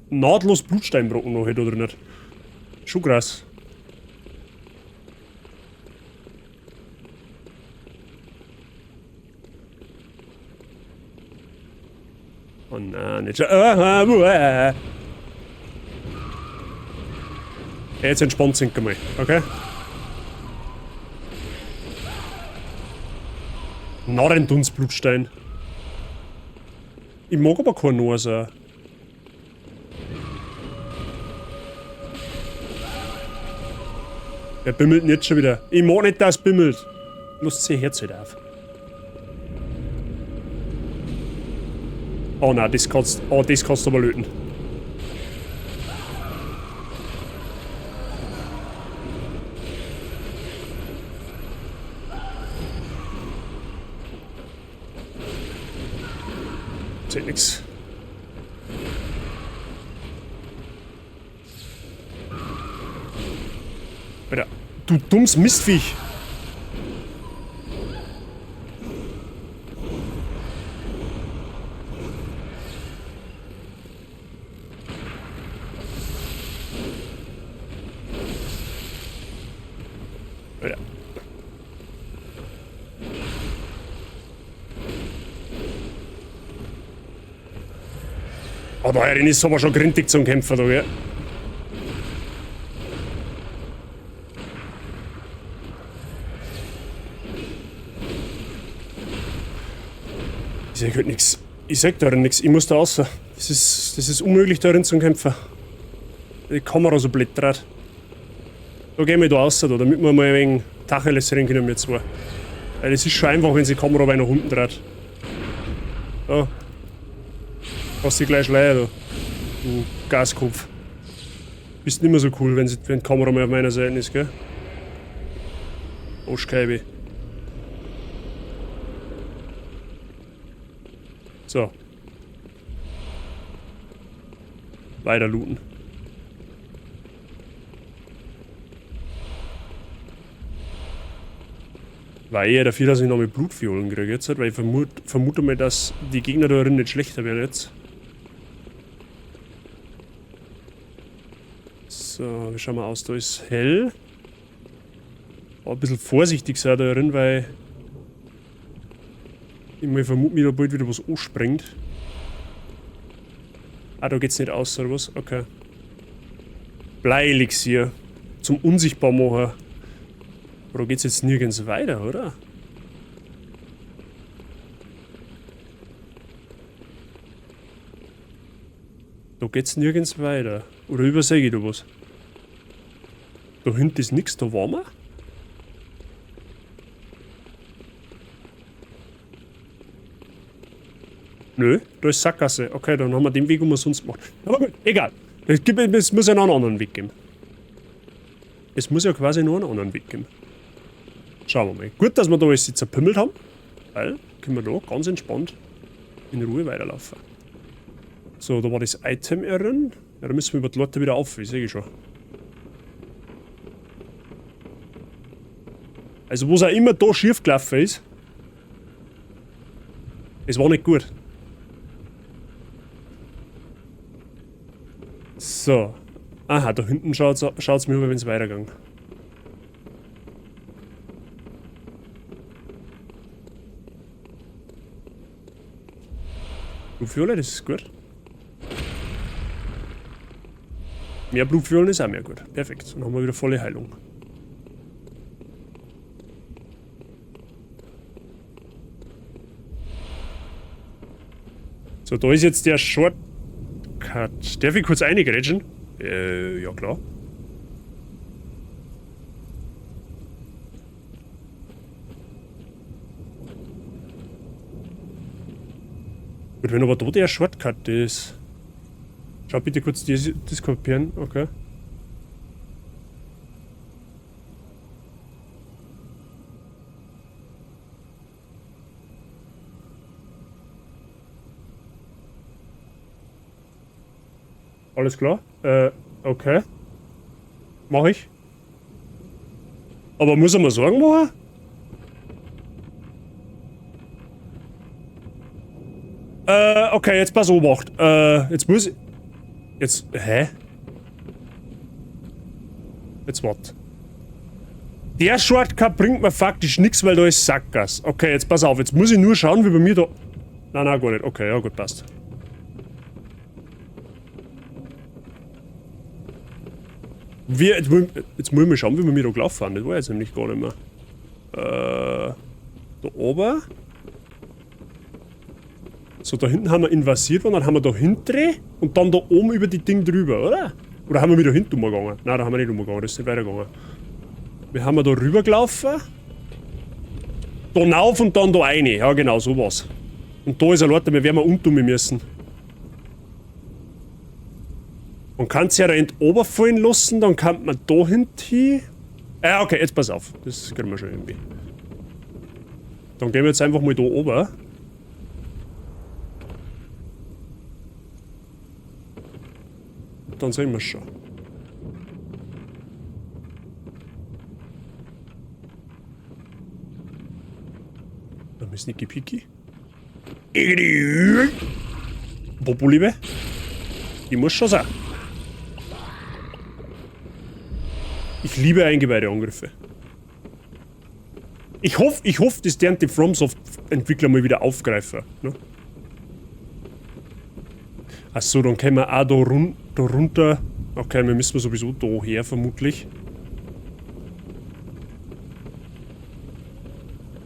nahtlos Blutsteinbrocken noch hin, oder nicht? Schon krass. Oh nein, nicht schon. Ah. Jetzt entspannt sind wir mal, okay? Narrendunsblutstein. Ich mag aber keinen Nase. Wer bimmelt denn jetzt schon wieder? Ich mag nicht, dass es bimmelt. Lasst sie Herz halt auf. Oh nein, das kannst, oh, das kannst du aber löten. Zählt nix. Alter, du dummes Mistviech. Alter. Oh, da herin ist aber schon grindig zum Kämpfer da, gell? Ich sag halt nix. Ich sag darin nix. Ich muss da raus. Das ist unmöglich, darin zum Kämpfen. Die Kamera so blöd dreht. Da gehen wir da raus, da, damit wir mal ein wenig Tacheles reden können, wir zwei. Weil es ist schon einfach, wenn sich die Kamera weiter nach unten dreht. Da. Hast dich gleich schleier, da. Du Gaskopf. Bist nicht mehr so cool, wenn die Kamera mal auf meiner Seite ist, gell? Arschkeibe. So. Weiter looten. War eher dafür, dass ich noch mit Blutfiolen kriege jetzt, weil ich vermute mal, dass die Gegner da drin nicht schlechter werden jetzt. So, wie schauen wir aus? Da ist hell. Aber ein bisschen vorsichtig sein da drin, weil ich mal vermute, mir da bald wieder was anspringt. Ah, da geht's nicht aus, oder was? Okay. Bleielixier. Zum unsichtbar machen. Aber da geht's jetzt nirgends weiter, oder? Da geht's nirgends weiter. Oder übersehe ich da was? Da hinten ist nix, da waren wir. Nö, da ist Sackgasse. Okay, dann haben wir den Weg umsonst gemacht. Aber gut, egal. Es muss ja noch einen anderen Weg geben. Es muss ja quasi nur einen anderen Weg geben. Schauen wir mal. Gut, dass wir da alles jetzt zerpümmelt haben. Weil können wir da ganz entspannt in Ruhe weiterlaufen. So, da war das Item irren. Ja, da müssen wir über die Leute wieder auf, ich sehe schon. Also, was auch immer da schief gelaufen ist, es war nicht gut. So. Aha, da hinten schaut's mir über, wenn's weitergeht. Blutfiole, das ist gut. Mehr Blutfiolen ist auch mehr gut. Perfekt. Dann haben wir wieder volle Heilung. So, da ist jetzt der Shortcut. Darf ich kurz reingrätschen? Ja klar. Gut, wenn aber da der Shortcut ist. Schau bitte kurz das kopieren, okay. Alles klar. Okay. Mach ich. Aber muss er mir Sorgen machen? Okay, jetzt pass Obacht. Jetzt muss ich... Jetzt... Hä? Jetzt wart. Der Shortcut bringt mir faktisch nix, weil da ist Sackgasse. Okay, jetzt pass auf. Jetzt muss ich nur schauen, wie bei mir da... Nein, nein, gar nicht. Okay, ja gut, passt. Jetzt muss ich mal schauen, wie wir mir da gelaufen sind. Das war jetzt nämlich gar nicht mehr. Da oben. So, da hinten haben wir invasiert worden, dann haben wir da hinten und dann da oben über die Ding drüber, oder? Oder haben wir wieder hinten umgegangen? Nein, da haben wir nicht umgegangen, das ist nicht weitergegangen. Wir haben da rüber gelaufen. Da rauf und dann da rein. Ja, genau, so war's. Und da ist ein Leute, wir werden wir umtun müssen. Man kann es ja da runterfallen lassen, dann kann man da hinten hin. Okay, jetzt pass auf. Das kriegen wir schon irgendwie. Dann gehen wir jetzt einfach mal da oben. Dann sehen wir es schon. Dann ist Sneaky Peaky. Popo-Liebe. Die muss schon sein. Ich liebe Eingeweideangriffe. Ich hoffe, dass deren die FromSoft-Entwickler mal wieder aufgreifen. Ne? Achso, dann können wir auch da runter. Okay, wir müssen sowieso da her, vermutlich.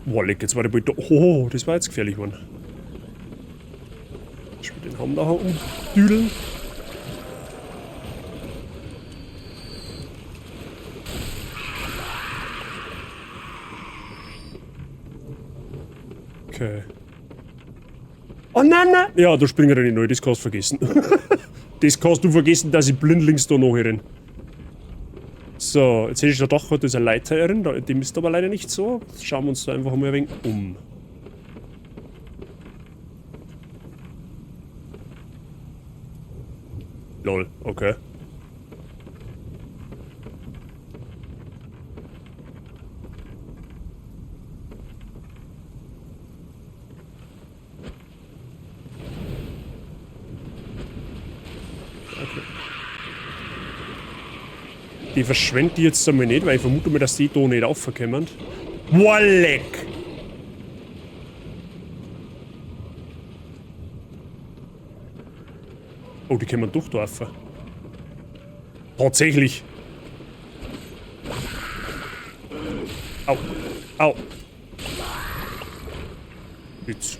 Boah, leck, jetzt war der bald da. Oh, das war jetzt gefährlich, Mann. Ich will den Hamm da umdüdeln. Okay. Oh nein, nein! Ja, da springe ich nicht neu, das kannst du vergessen. Das kannst du vergessen, dass ich blindlings da noch renn. So, jetzt hätte ich da doch gerade diese Leiter drin, dem ist aber leider nicht so. Jetzt schauen wir uns da einfach mal ein wenig um. Lol, okay. Die verschwende ich jetzt einmal nicht, weil ich vermute mal, dass die da nicht raufkommen. Boah, leck! Oh, die können wir doch da rauf. Tatsächlich! Au! Au! Jetzt.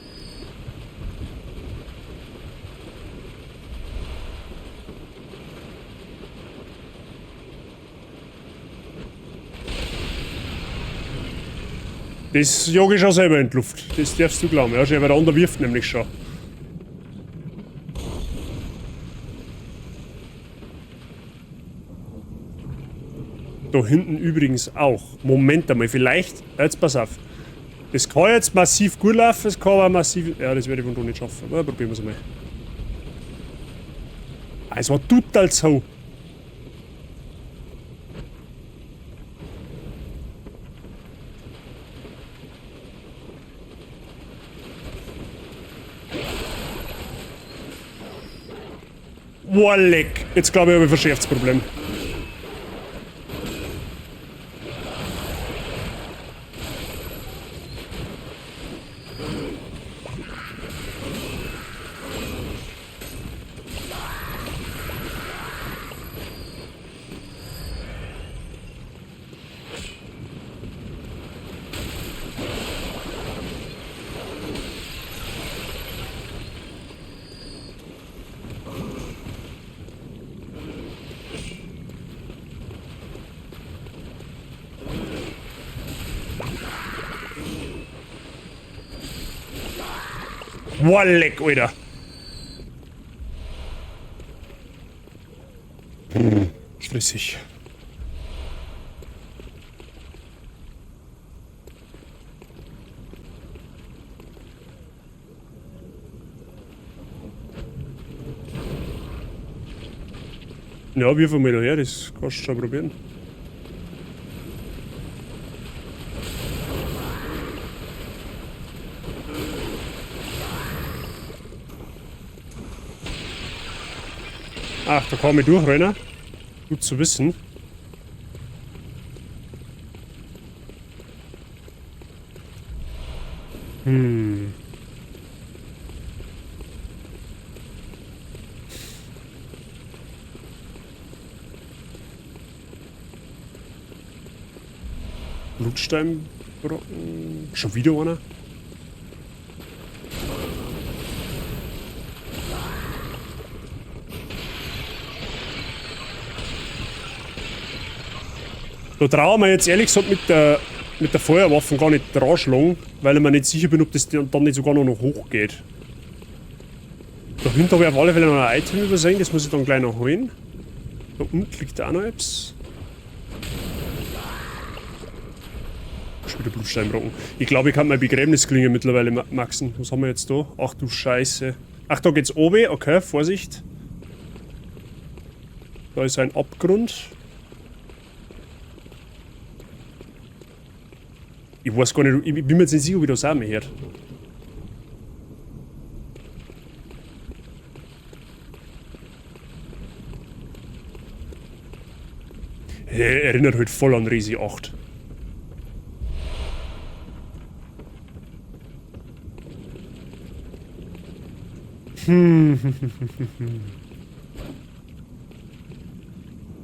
Das jag ich schon selber in die Luft. Das darfst du glauben. Ja, schon, weil der andere wirft nämlich schon. Da hinten übrigens auch. Moment einmal, vielleicht. Jetzt pass auf. Das kann jetzt massiv gut laufen, das kann aber massiv. Ja, das werde ich von da nicht schaffen. Aber probieren wir es mal. Ah, es war total so. Boah, leck. Jetzt glaube ich, habe ich ein verschärftes Problem. Boah, leck, Alter. Stressig. Ja, wirf mal daher, das kannst du schon probieren. Ach, da kann ich durchrennen. Gut zu wissen. Blutsteinbrocken. Schon wieder einer? Da trauen wir jetzt ehrlich gesagt mit der Feuerwaffe gar nicht dran, weil ich mir nicht sicher bin, ob das dann nicht sogar noch hochgeht. Dahinter habe ich auf alle Fälle noch ein Item übersehen, das muss ich dann gleich noch holen. Da unten liegt auch noch etwas. Schon wieder Blutsteinbrocken. Ich glaube, ich kann meine Begräbnisklinge mittlerweile maxen. Was haben wir jetzt da? Ach du Scheiße. Ach, da geht's oben. Okay, Vorsicht. Da ist ein Abgrund. Ich weiß gar nicht, ich bin mir jetzt nicht sicher, wie das auch mehr hört. Hey, erinnert halt voll an Resi 8.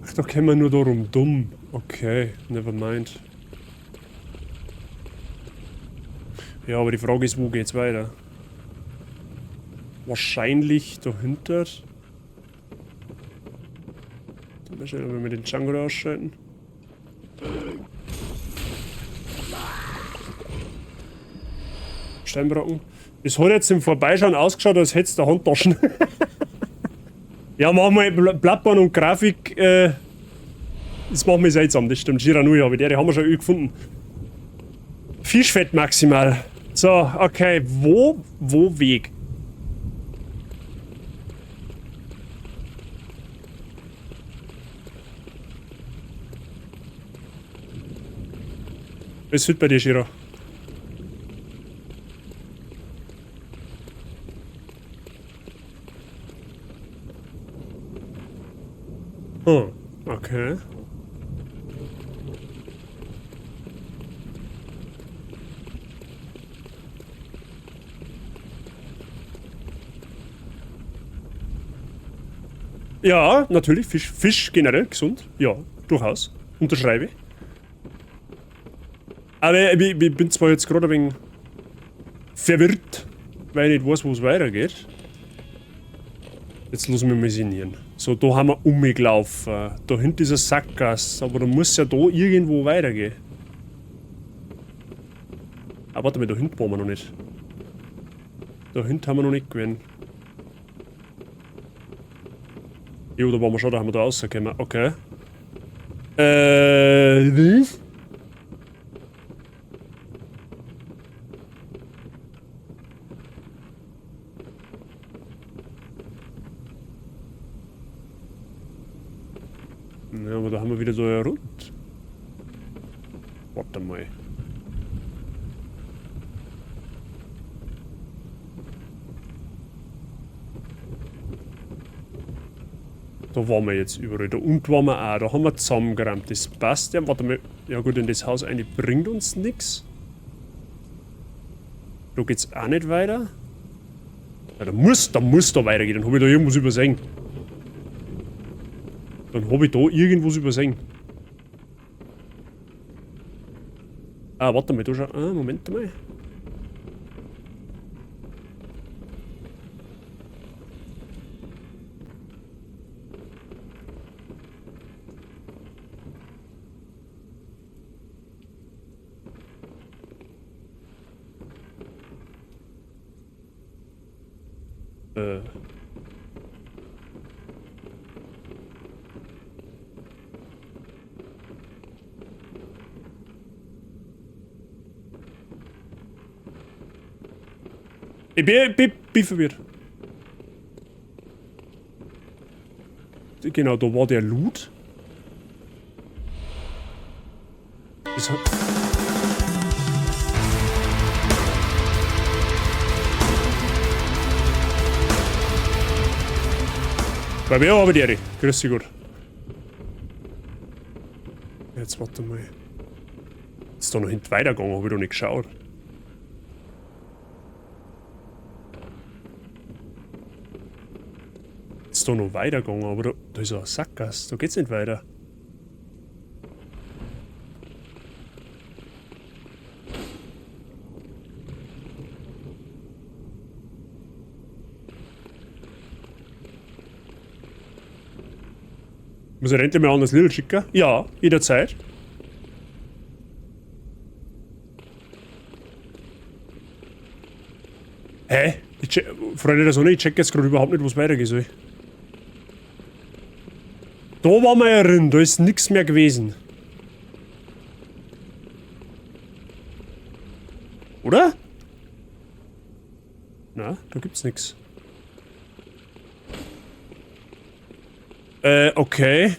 Ach, da können wir nur darum dumm. Okay, never mind. Ja, aber die Frage ist, wo geht's weiter? Wahrscheinlich dahinter. Mal schauen, ob wir den Django da ausschalten. Steinbrocken. Es hat jetzt im Vorbeischauen ausgeschaut, als hättest du Handtaschen. Ja, machen wir Bloodborne und Grafik. Das machen wir seltsam, das stimmt. Shiranui habe ich, die haben wir schon gefunden. Fischfett maximal. So, okay. Wo Weg? Was wird bei dir, Shira? Oh, okay. Ja, natürlich. Fisch generell gesund. Ja, durchaus. Unterschreibe ich. Aber ich bin zwar jetzt gerade ein wenig verwirrt, weil ich nicht weiß, wo es weitergeht. Jetzt lassen wir mal sinnieren. So, da haben wir umgelaufen. Da hinten ist eine Sackgasse, aber da muss ja da irgendwo weitergehen. Ah, warte mal, da hinten waren wir noch nicht. Da hinten haben wir noch nicht gewesen. Jo, da waren wir schon, da haben wir da rausgekommen. Okay. Was? Ja, aber da haben wir wieder so ein Rund. Warte mal. Da waren wir jetzt überall. Da unten waren wir auch. Da haben wir zusammengerammt. Das passt ja. Warte mal. Ja gut, in das Haus eigentlich bringt uns nix. Da geht's auch nicht weiter. Ja, da muss da weitergehen. Dann hab ich da irgendwas übersehen. Dann hab ich da irgendwas übersehen. Ah, warte mal, da schau. Ah, Moment mal. Ich bin verwirrt. Genau, da war der Loot. Das hat Bei mir habe ich die. Grüß dich Gott. Jetzt warte mal. Ist da noch hinten weitergegangen, habe ich noch nicht geschaut. Ist da noch weitergegangen, aber da ist ja eine Sackgasse, da geht's nicht weiter. Muss ich endlich mal ein anderes Lidl schicken? Ja, jederzeit. Hä? Ich check, Freunde der Sonne, ich check jetzt gerade überhaupt nicht, wo es weitergehen soll. Da waren wir ja drin, da ist nichts mehr gewesen. Oder? Na, da gibt's nichts. Okay.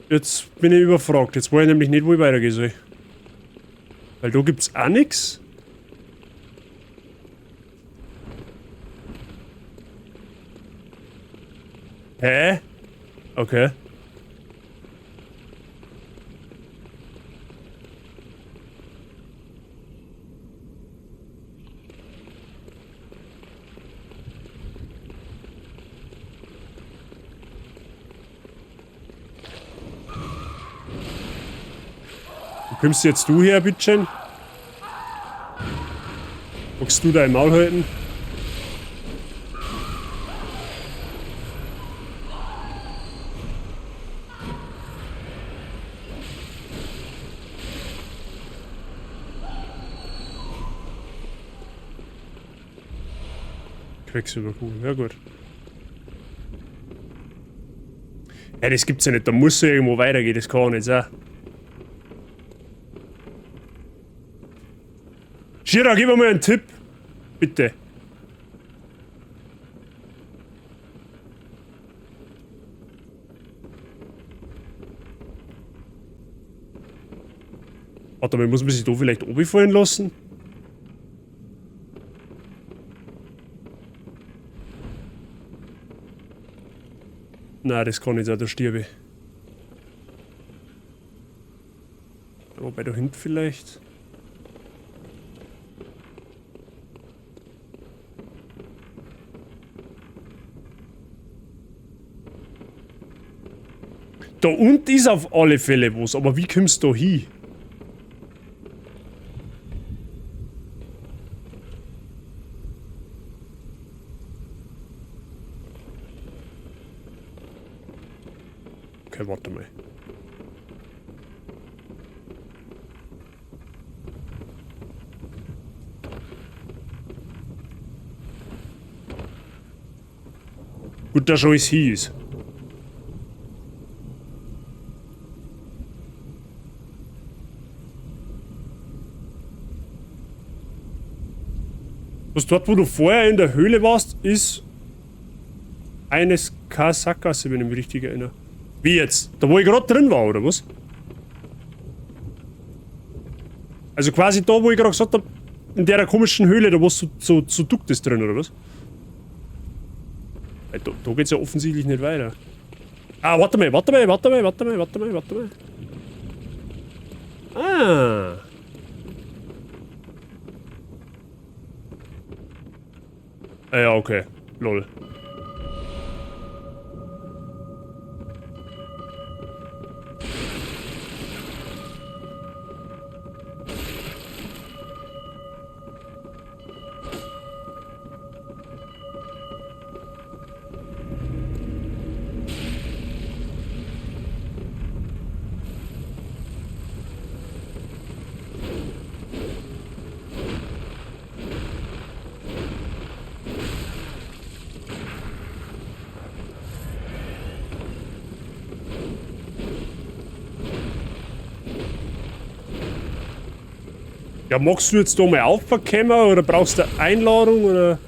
Jetzt bin ich überfragt. Jetzt weiß ich nämlich nicht, wo ich weitergehen soll. Weil da gibt's auch nix. Hä? Okay. Wo kommst jetzt du her, bitteschön? Magst du dein Maul halten? Quecksilberkugel, ja gut. Ja, das gibt's ja nicht, da muss ja irgendwo weitergehen, das kann nicht sein. Shira, gib mir mal einen Tipp. Bitte. Warte mal, muss man sich da vielleicht runterfallen lassen? Nein, das kann nicht sein, da stirb ich. Wobei da hinten vielleicht. Da unten ist auf alle Fälle was, aber wie kommst du da hin? Okay, warte mal. Gut, dass schon alles hin ist. Was dort, wo du vorher in der Höhle warst, ist eines Sackgasse, wenn ich mich richtig erinnere. Wie jetzt? Da, wo ich gerade drin war, oder was? Also quasi da, wo ich gerade gesagt hab, in der komischen Höhle, da wo es so duckt ist drin, oder was? Weil da geht's ja offensichtlich nicht weiter. Ah, warte mal, warte mal, warte mal, warte mal, warte mal, warte mal. Ah. Ah ja, okay. Lol. Ja, magst du jetzt da mal aufkommen oder brauchst du eine Einladung oder?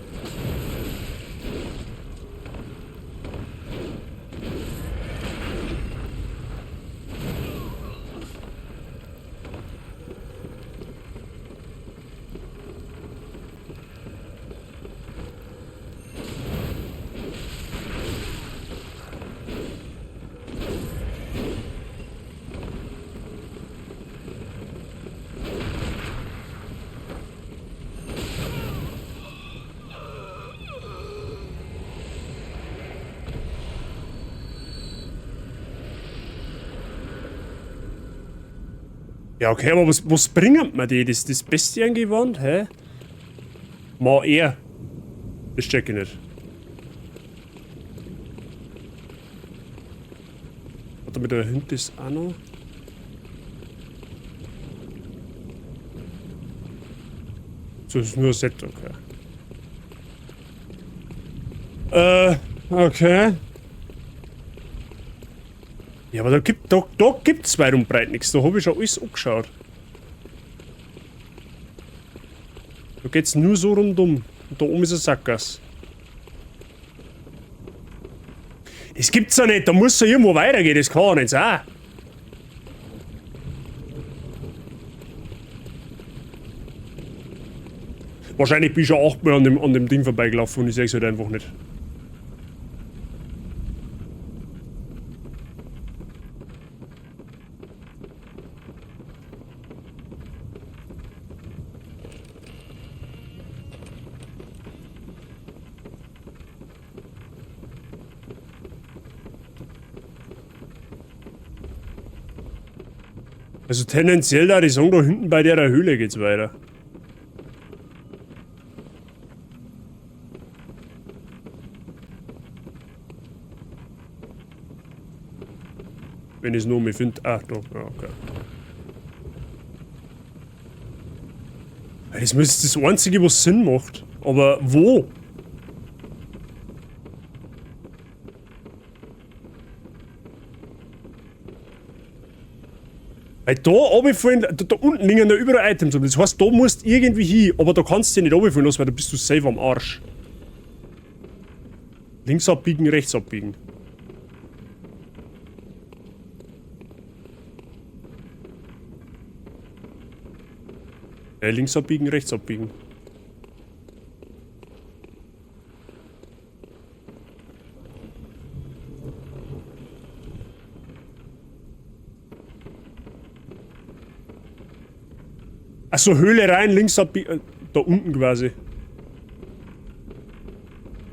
Ja, okay, aber was bringt mir die? Das Bestiengewand, hä? Mal er. Das check ich nicht. Warte mal, da hinten ist auch noch. So, das ist nur ein Set, okay. Okay. Ja, aber da gibt's weit und breit nichts. Da hab ich schon alles angeschaut. Da geht's nur so rundum. Und da oben ist eine Sackgasse. Das gibt's ja nicht, da muss ja irgendwo weitergehen, das kann ja nicht sein. Wahrscheinlich bin ich schon 8-mal an dem Ding vorbeigelaufen und ich seh's halt einfach nicht. Also tendenziell da die sagen, da hinten bei der Höhle geht's weiter. Wenn ich's nur mehr find. Ach, da, ja, okay. Das ist das Einzige, was Sinn macht. Aber wo? Weil da runterfallen, da unten liegen ja überall Items rum. Das heißt, da musst du irgendwie hin, aber da kannst du dich nicht runterfallen lassen, weil da bist du safe am Arsch. Links abbiegen, rechts abbiegen. Links abbiegen, rechts abbiegen. Achso, Höhle rein, links abbiegen. Da unten quasi.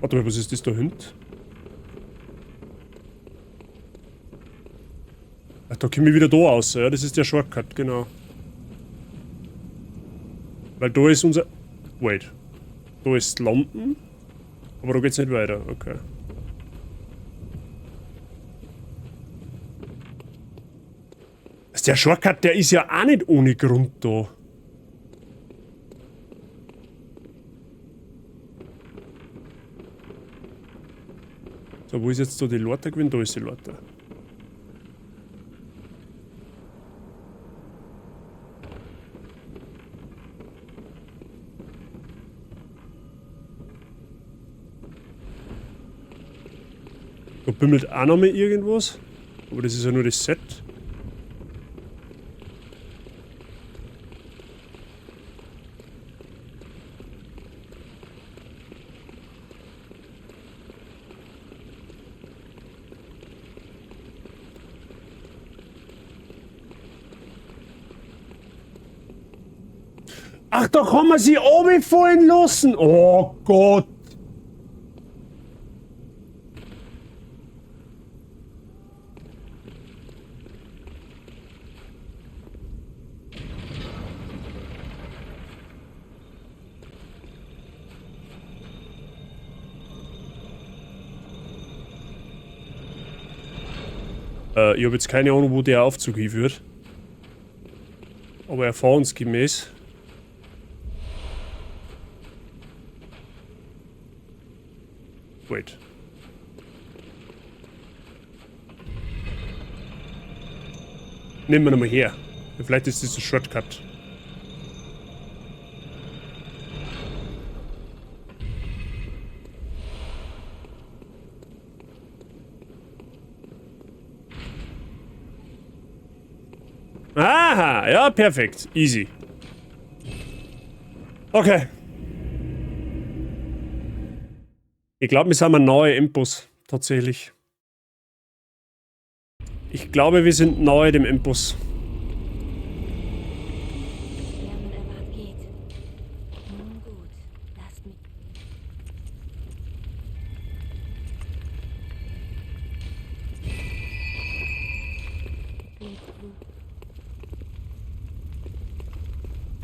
Warte mal, was ist das da hinten? Ach, da komme ich wieder da raus. Ja, das ist der Shortcut, genau. Weil da ist unser... Wait. Da ist Lampen. Aber da geht's nicht weiter, okay. Also der Shortcut, der ist ja auch nicht ohne Grund da. So, wo ist jetzt da die Leiter gewesen? Da ist die Leiter. Da bimmelt auch noch mal irgendwas. Aber das ist ja nur das Set. Ach, da kann man sie runterfallen lassen. Oh Gott. Ich hab jetzt keine Ahnung, wo der Aufzug hinführt. Aber erfahrungsgemäß. Wait. Nehmen wir nochmal her. Vielleicht ist das ein Shortcut. Aha, ja, perfekt. Easy. Okay. Ich glaub, wir sind ein neuer Endboss. Tatsächlich. Ich glaube, wir sind nahe dem Endboss.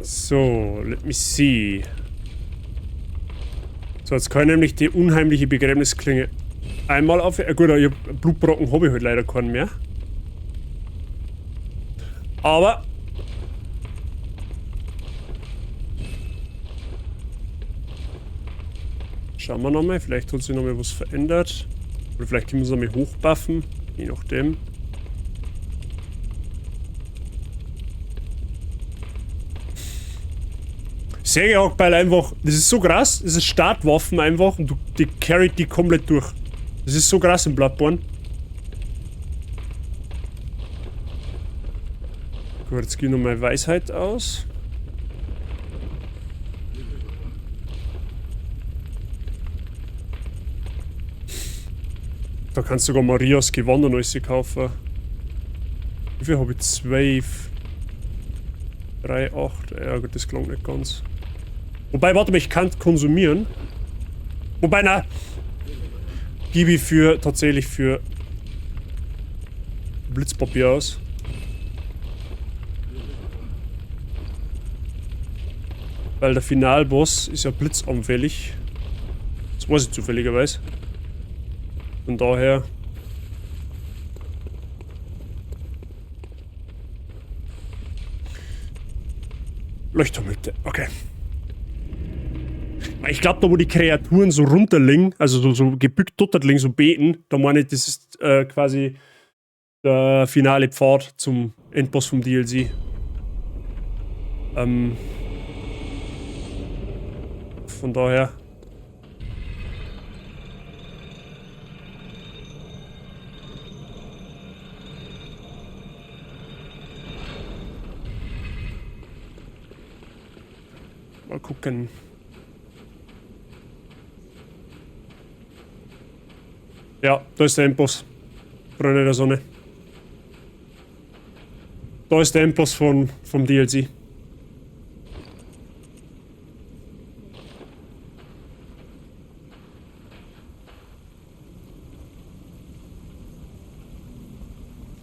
So, let me see. So, jetzt kann ich nämlich die unheimliche Begräbnisklinge einmal auf... Gut, ich hab Blutbrocken hab ich halt leider keinen mehr. Aber schauen wir nochmal, vielleicht hat sich nochmal was verändert. Oder vielleicht können wir es nochmal hochbuffen, je nachdem. Sägehackbeil einfach, das ist so krass, das ist Startwaffen einfach und die carryt die komplett durch. Das ist so krass im Bloodborne. Gut, jetzt geh ich nochmal Weisheit aus. Da kannst du sogar Marias Gewand und alles kaufen. Wie viel habe ich? 12. 3, 8. Ja gut, das klang nicht ganz. Wobei, warte mal, ich kann konsumieren. Wobei, na. Gebe ich tatsächlich für Blitzpapier aus. Weil der Finalboss ist ja blitzanfällig. Das weiß ich zufälligerweise. Von daher... Leuchtturmhütte, okay. Ich glaub, da wo die Kreaturen so runterliegen, also so gebückt dort liegen, so beten, da meine ich, das ist quasi der finale Pfad zum Endboss vom DLC. Von daher... Mal gucken. Ja, da ist der Endboss. Freunde der Sonne. Da ist der Endboss vom DLC.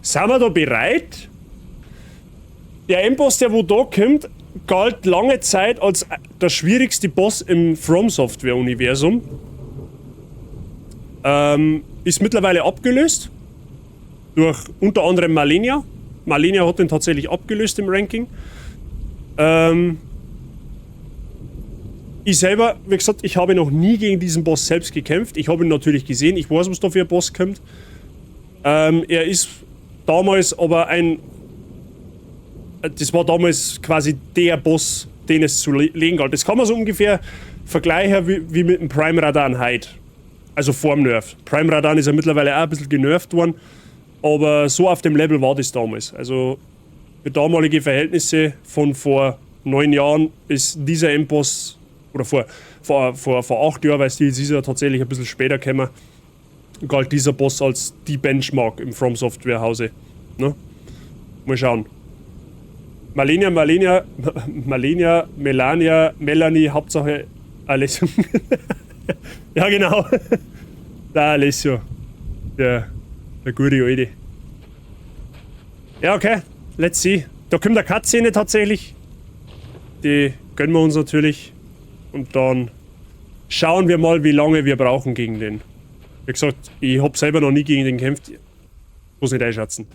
Sind wir da bereit? Der Endboss, der wo da kommt, galt lange Zeit als der schwierigste Boss im From Software Universum. Ist mittlerweile abgelöst durch unter anderem Malenia. Malenia hat den tatsächlich abgelöst im Ranking. Ich selber, wie gesagt, ich habe noch nie gegen diesen Boss selbst gekämpft. Ich habe ihn natürlich gesehen, ich weiß, was da für ein Boss kommt. Er ist damals aber ein... Das war damals quasi der Boss, den es zu legen galt. Das kann man so ungefähr vergleichen wie mit dem Prime Radahn heute. Also vorm Nerf. Prime Radahn ist ja mittlerweile auch ein bisschen genervt worden, aber so auf dem Level war das damals. Also für damalige Verhältnisse von vor 9 Jahren ist dieser Endboss, oder vor 8 Jahren, weil es ist ja tatsächlich ein bisschen später gekommen, galt dieser Boss als die Benchmark im From Software Hause. Ne? Mal schauen. Malenia, Malenia, Malenia, Melania, Melanie, Hauptsache Alessio. Ja, genau. Der Alessio. Der gute Alte. Ja, okay. Let's see. Da kommt eine Cutscene tatsächlich. Die gönnen wir uns natürlich. Und dann schauen wir mal, wie lange wir brauchen gegen den. Wie gesagt, ich hab selber noch nie gegen den gekämpft. Muss nicht einschätzen.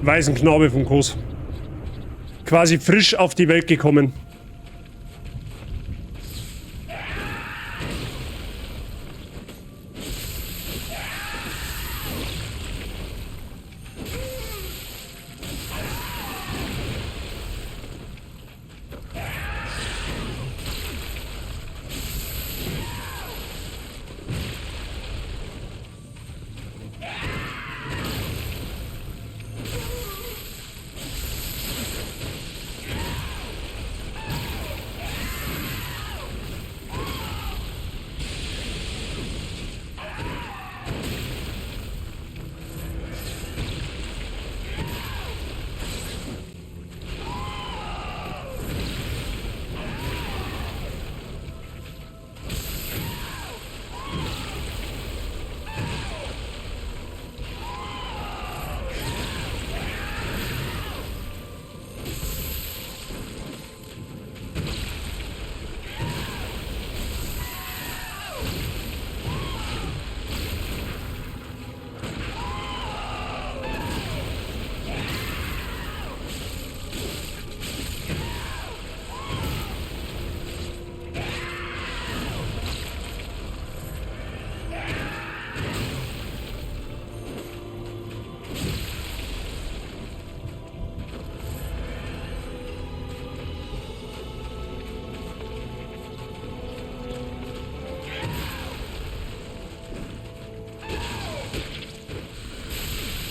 Waisenknabe vom Kos. Quasi frisch auf die Welt gekommen.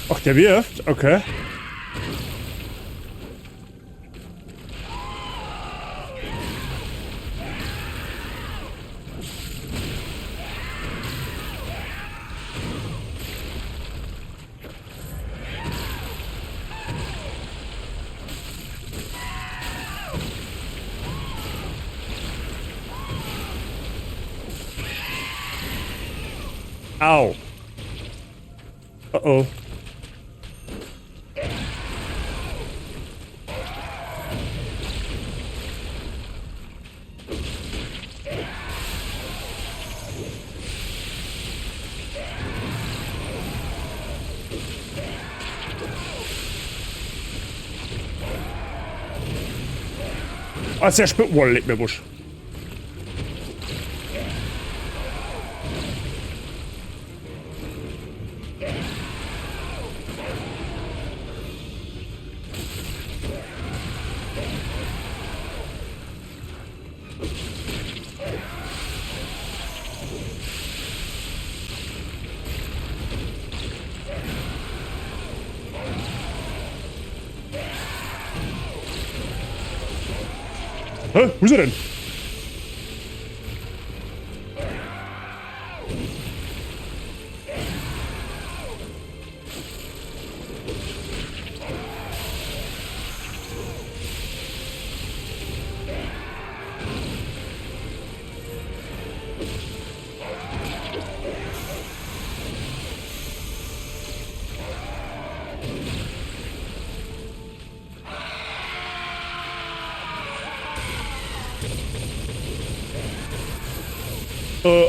Ach, der wirft? Okay. Au. Oh oh. Ah, sehr spät. Boah, leck mir Busch. Hä? Wo ist er denn?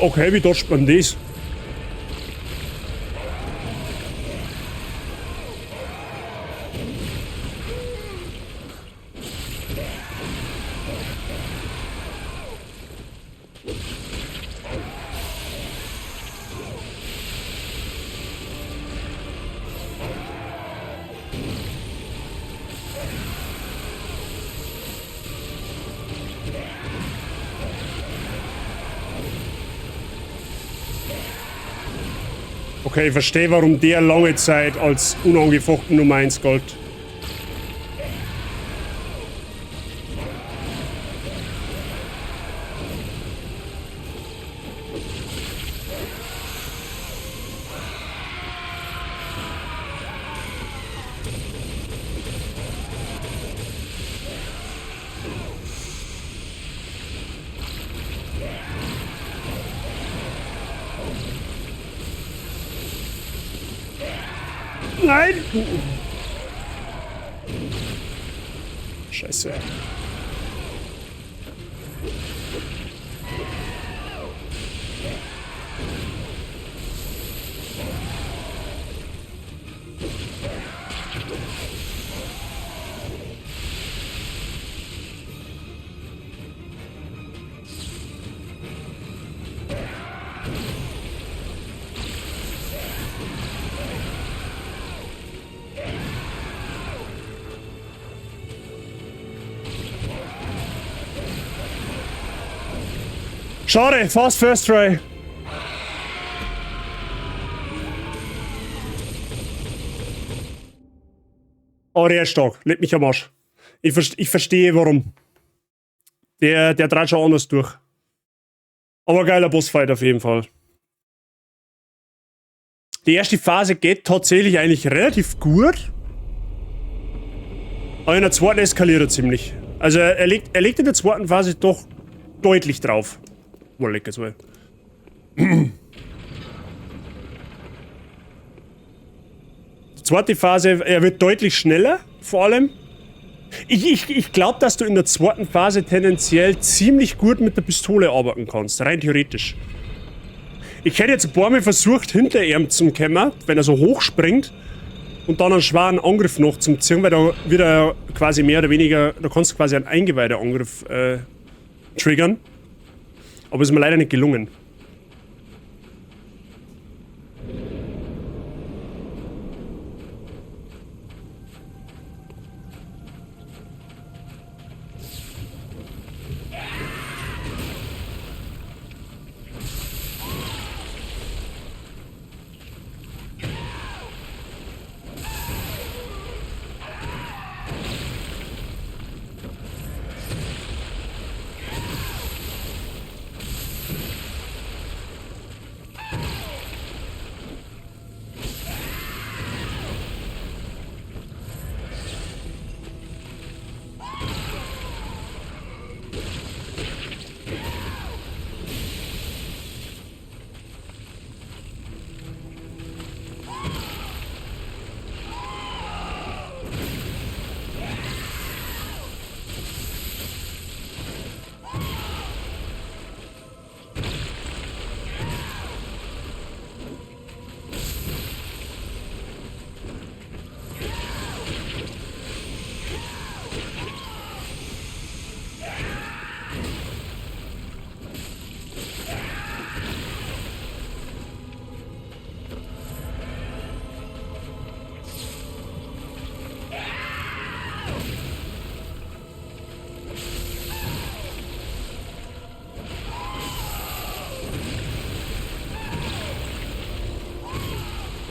Okay, wie dodgt man das? Okay, ich verstehe, warum der lange Zeit als unangefochten Nummer 1 galt. Nein! Scheiße. Schade, fast first try. Oh, der ist stark. Leck mich am Arsch. Ich verstehe warum. Der dreht schon anders durch. Aber geiler Bossfight auf jeden Fall. Die erste Phase geht tatsächlich eigentlich relativ gut. Aber in der zweiten eskaliert er ziemlich. Also er legt in der zweiten Phase doch deutlich drauf. Boah, lecker so. Die zweite Phase, er wird deutlich schneller, vor allem. Ich glaube, dass du in der zweiten Phase tendenziell ziemlich gut mit der Pistole arbeiten kannst, rein theoretisch. Ich hätte jetzt ein paar Mal versucht, hinter ihm zu kommen, wenn er so hoch springt und dann einen schweren Angriff noch zum ziehen, weil da wird er quasi mehr oder weniger, da kannst du quasi einen Eingeweide-Angriff triggern. Aber ist mir leider nicht gelungen.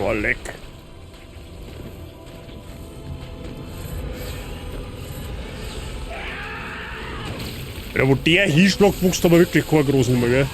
Boah, leck. Ja, wo der hinschlägt, wächst aber wirklich kein Gras mehr, gell?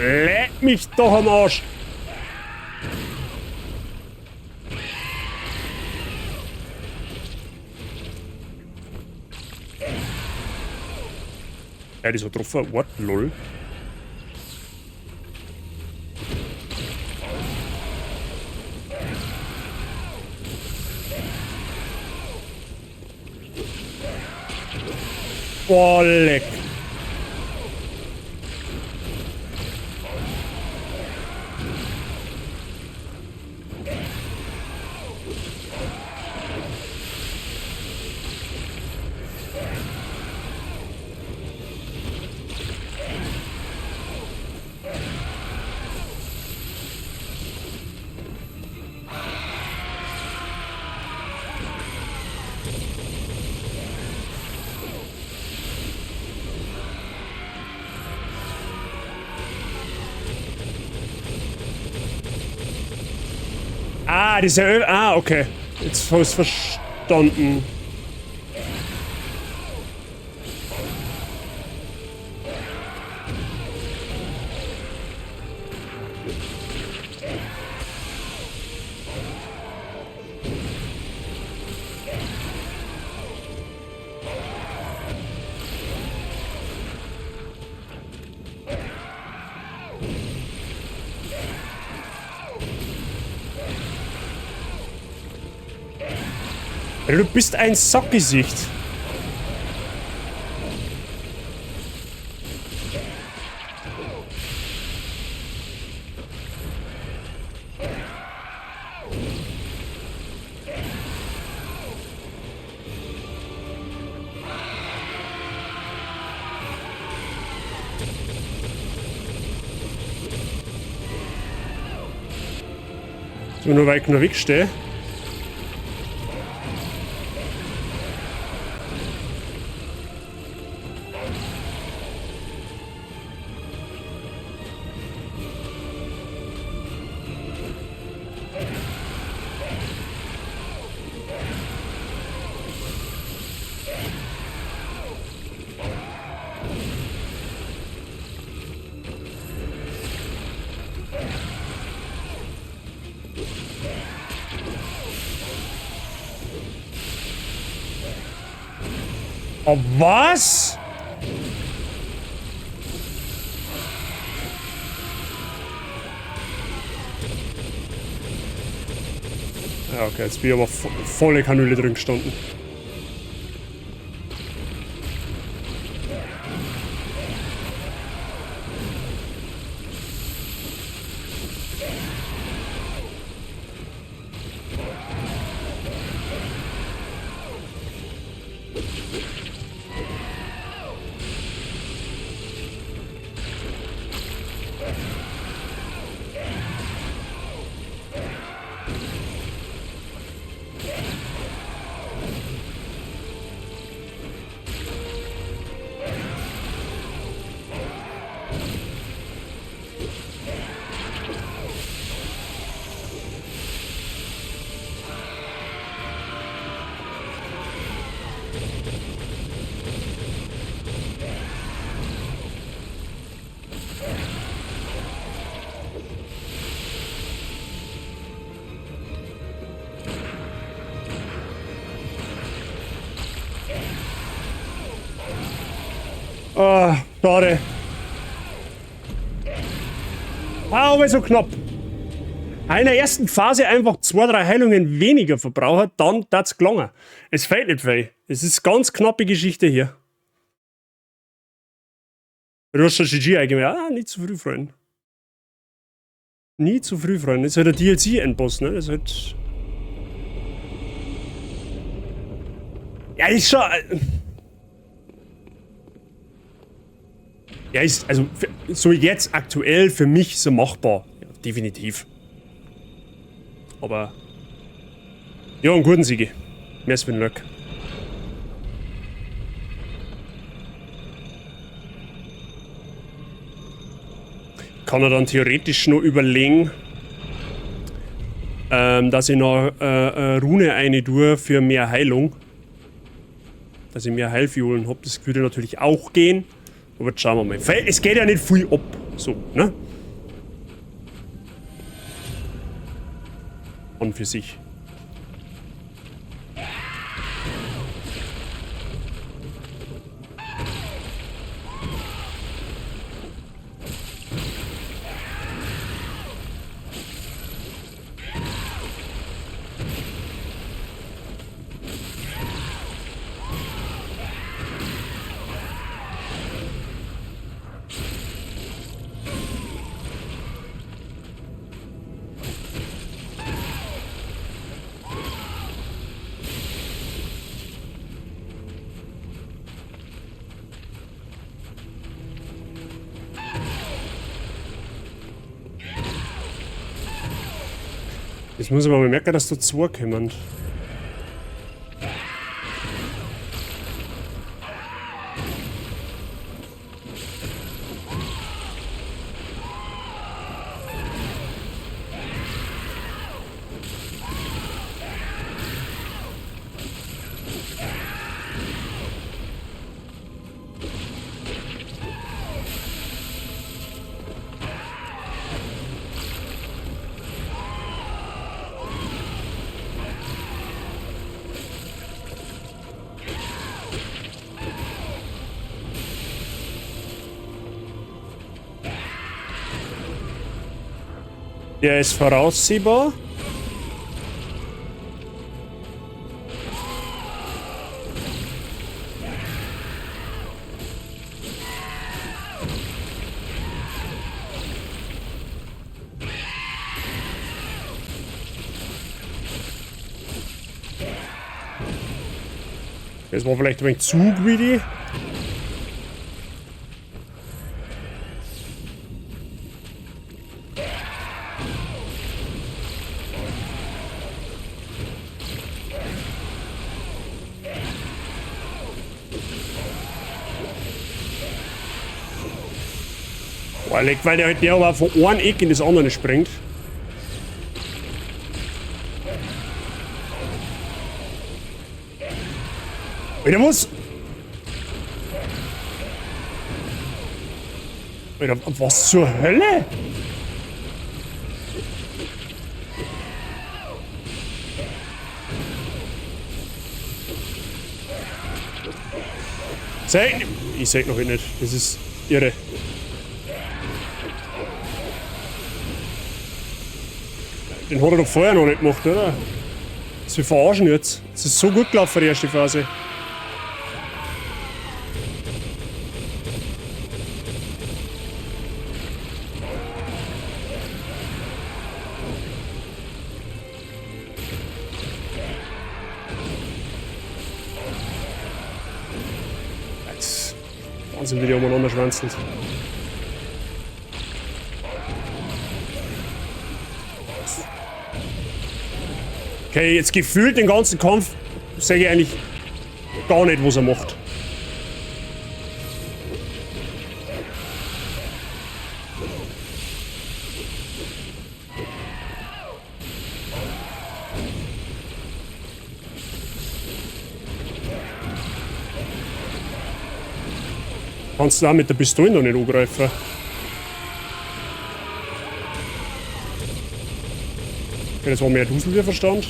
Leck mich doch am Arsch! Ja, die ist so getroffen. What? Lol. Boah, leck. Ah, diese Öl. Ah, okay. Jetzt habe ich es verstanden. Du bist ein Sackgesicht. So, nur weil ich noch wegstehe. Oh, was? Ja, okay, jetzt bin ich aber volle Kanüle drin gestanden. Ah, schade. Ah, aber so knapp. In der ersten Phase einfach zwei, drei Heilungen weniger verbraucht, dann tat's gelangen. Es fehlt nicht viel. Es ist ganz knappe Geschichte hier. Du hast schon GG eigentlich. Ah, nicht zu früh freuen. Nie zu früh freuen. Das ist halt der DLC-Endboss, ne? Das ist halt. Ja, ist schon. Ja, ist, also, so jetzt aktuell für mich so machbar. Ja, definitiv. Aber. Ja, einen guten Siege. Mehr als für den Glück. Kann er dann theoretisch nur überlegen, dass ich noch Rune eine tue für mehr Heilung. Dass ich mehr Heilfiolen hab, das würde natürlich auch gehen. Aber jetzt schauen wir mal. Es geht ja nicht viel ab. So, ne? An für sich. Jetzt muss ich mal merken, dass da zwei kommen. Der ist voraussehbar. Das war vielleicht ein wenig zu greedy. Boah, leck, weil der halt der aber von einem Eck in das andere springt. Alter, was? Alter, was zur Hölle? Ich sag noch nicht. Das ist irre. Den hat er doch vorher noch nicht gemacht, oder? Das wir verarschen jetzt. Das ist so gut gelaufen, die erste Phase. Jetzt. Wahnsinn, wie die umeinander schwänzeln. Okay, jetzt gefühlt den ganzen Kampf sage ich eigentlich gar nicht, was er macht. Kannst du da mit der Pistole noch nicht angreifen? Okay, das war mehr Dusel, wie Verstand.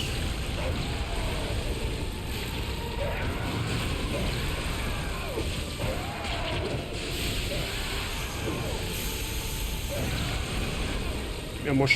Ja, muss.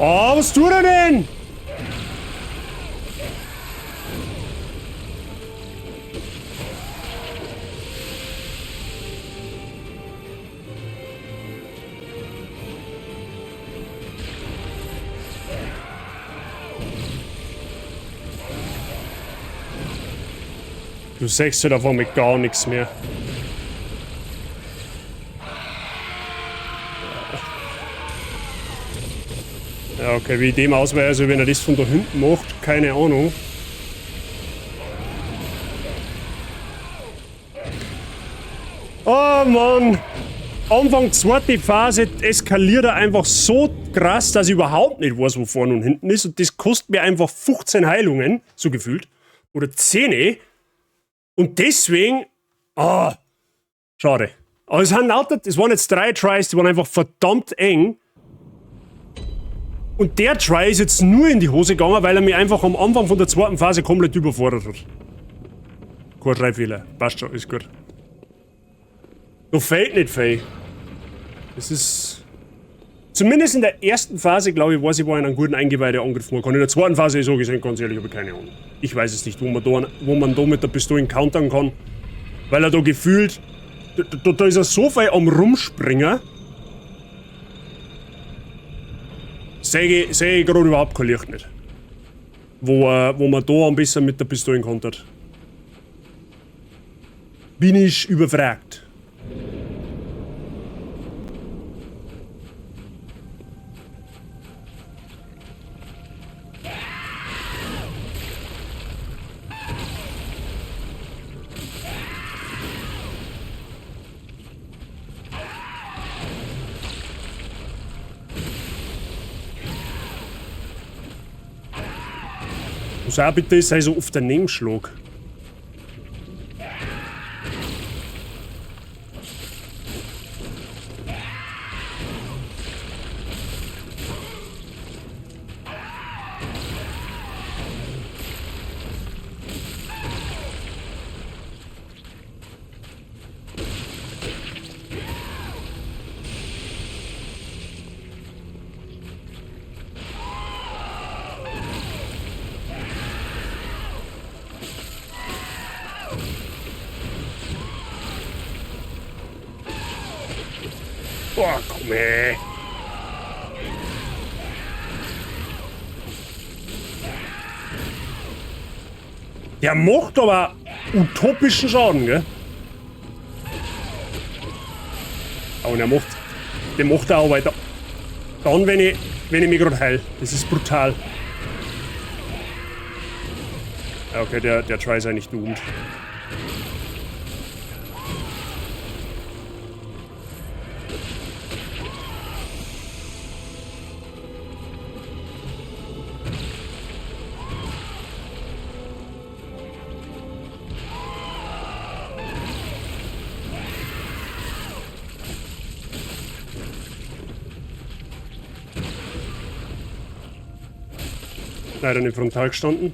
Oh, was tut er denn? Du sagst ja davon mit gar nichts mehr. Ja, okay, wie ich dem ausweiche, also wenn er das von da hinten macht, keine Ahnung. Oh Mann! Anfang zweite Phase eskaliert er einfach so krass, dass ich überhaupt nicht weiß, wo vorne und hinten ist. Und das kostet mir einfach 15 Heilungen, so gefühlt. Oder 10. Und deswegen. Ah, schade. Aber es, sind lauter, es waren jetzt 3 Tries, die waren einfach verdammt eng. Und der Try ist jetzt nur in die Hose gegangen, weil er mich einfach am Anfang von der zweiten Phase komplett überfordert hat. Kein Schreibfehler. Passt schon, ist gut. Da fehlt nicht viel. Es ist. Zumindest in der ersten Phase, glaube ich, weiß ich, wo ich einen guten Eingeweideangriff machen kann. In der zweiten Phase, so gesehen, ganz ehrlich, habe ich keine Ahnung. Ich weiß es nicht, wo man da mit der Pistole countern kann. Weil er da gefühlt. Da ist er so viel am Rumspringen. Sehe ich gerade überhaupt kein Licht nicht. Wo man da am besten mit der Pistole kontert. Bin ich überfragt. Was auch bitte ist, also auf den Nebenschlag. Boah, komm her. Der macht aber utopischen Schaden, gell? Oh, und er macht. Den macht er auch weiter. Dann, wenn ich mich gerade heil. Das ist brutal. Okay, der Try ist eigentlich doomed. Leider nicht frontal gestanden.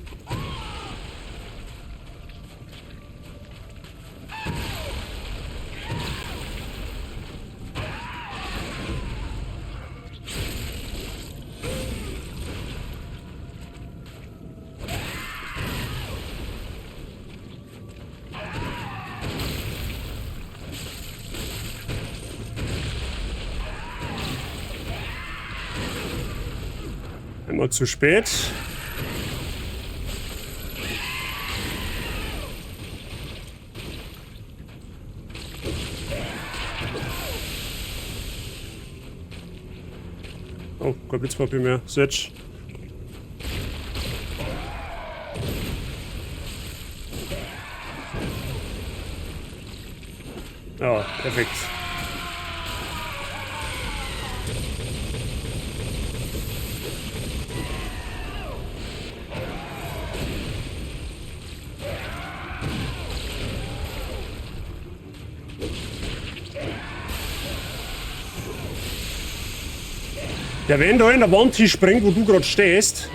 Einmal zu spät. Oh, kein Blitzpapier mehr. Switch. Ja, perfekt. Der, wenn da in der Wand springt, wo du gerade stehst,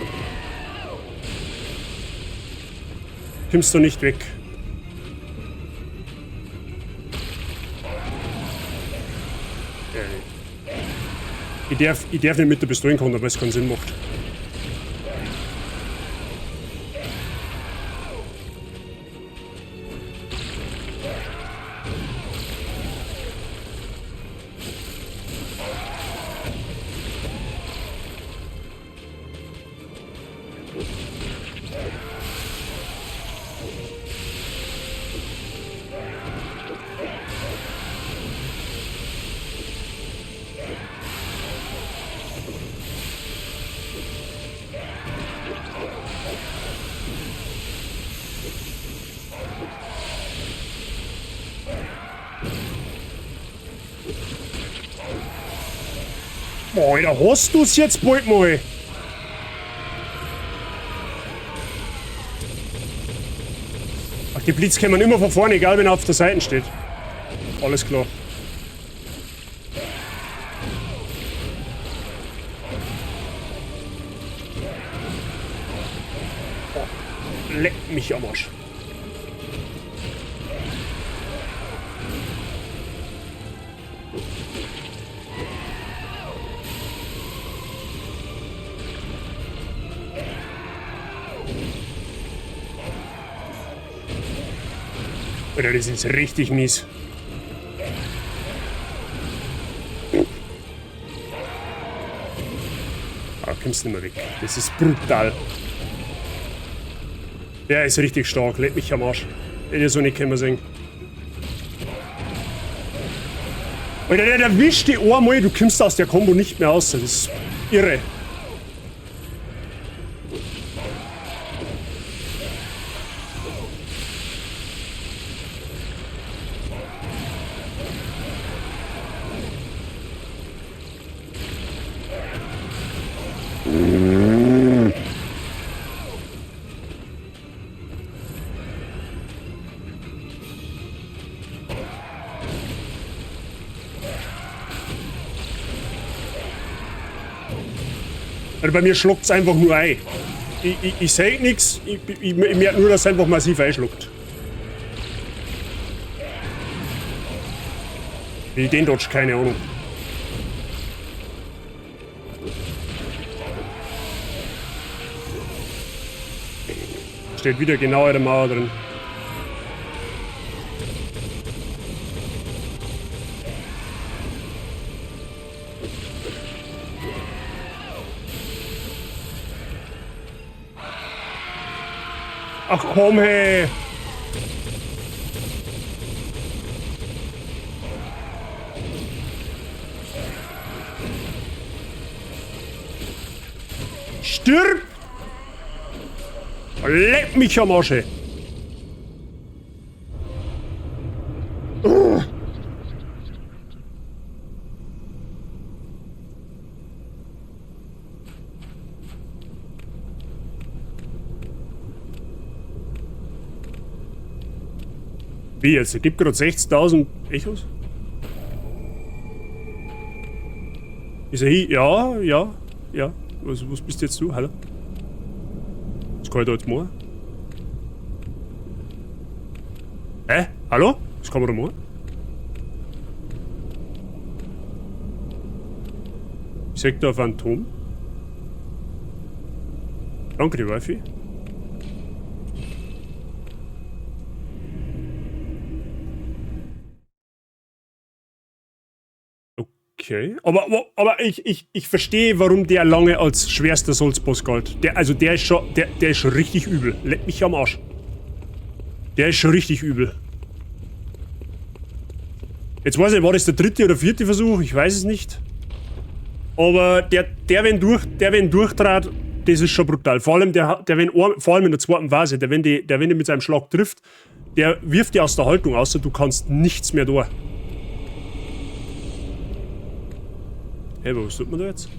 kommst du nicht weg. Ich darf nicht mit der Pistole kommen, weil es keinen Sinn macht. Boah, Alter, hast du's jetzt bald mal? Ach, die Blitz kommen immer von vorne, egal wenn er auf der Seite steht. Alles klar. Oh, leck mich am Arsch. Alter, das ist richtig mies. Ah, kommst nicht mehr weg. Das ist brutal. Der ist richtig stark. Leck mich am Arsch. Hätte ich so nicht können sehen. Alter, der erwischt die einmal. Du kommst aus der Kombo nicht mehr raus. Das ist irre. Also bei mir schluckt es einfach nur ein. Ich seh nichts, ich merke nur, dass es einfach massiv einschluckt. Wie ich den dodge, keine Ahnung. Steht wieder genau in der Mauer drin. Ach komm, hey! Stirb! Leck mich am Arsch! Ey. Wie jetzt? Es gibt gerade 60.000 Echos? Ist er hier? Ja, ja, ja. Was bist jetzt du? Hallo? Was kann ich da jetzt machen? Hä? Hallo? Was kann man da machen? Ich seh da ein Phantom. Danke, die Wifi. Okay, aber ich verstehe, warum der lange als schwerster Souls-Boss galt. Der, also der ist schon, der ist schon richtig übel. Leck mich am Arsch. Der ist schon richtig übel. Jetzt weiß ich, war das der dritte oder vierte Versuch? Ich weiß es nicht. Aber der wenn durchtrat, das ist schon brutal. Vor allem, vor allem in der zweiten Phase, der wenn die mit seinem Schlag trifft, der wirft die aus der Haltung aus, du kannst nichts mehr durch. Hey, was tut man da jetzt?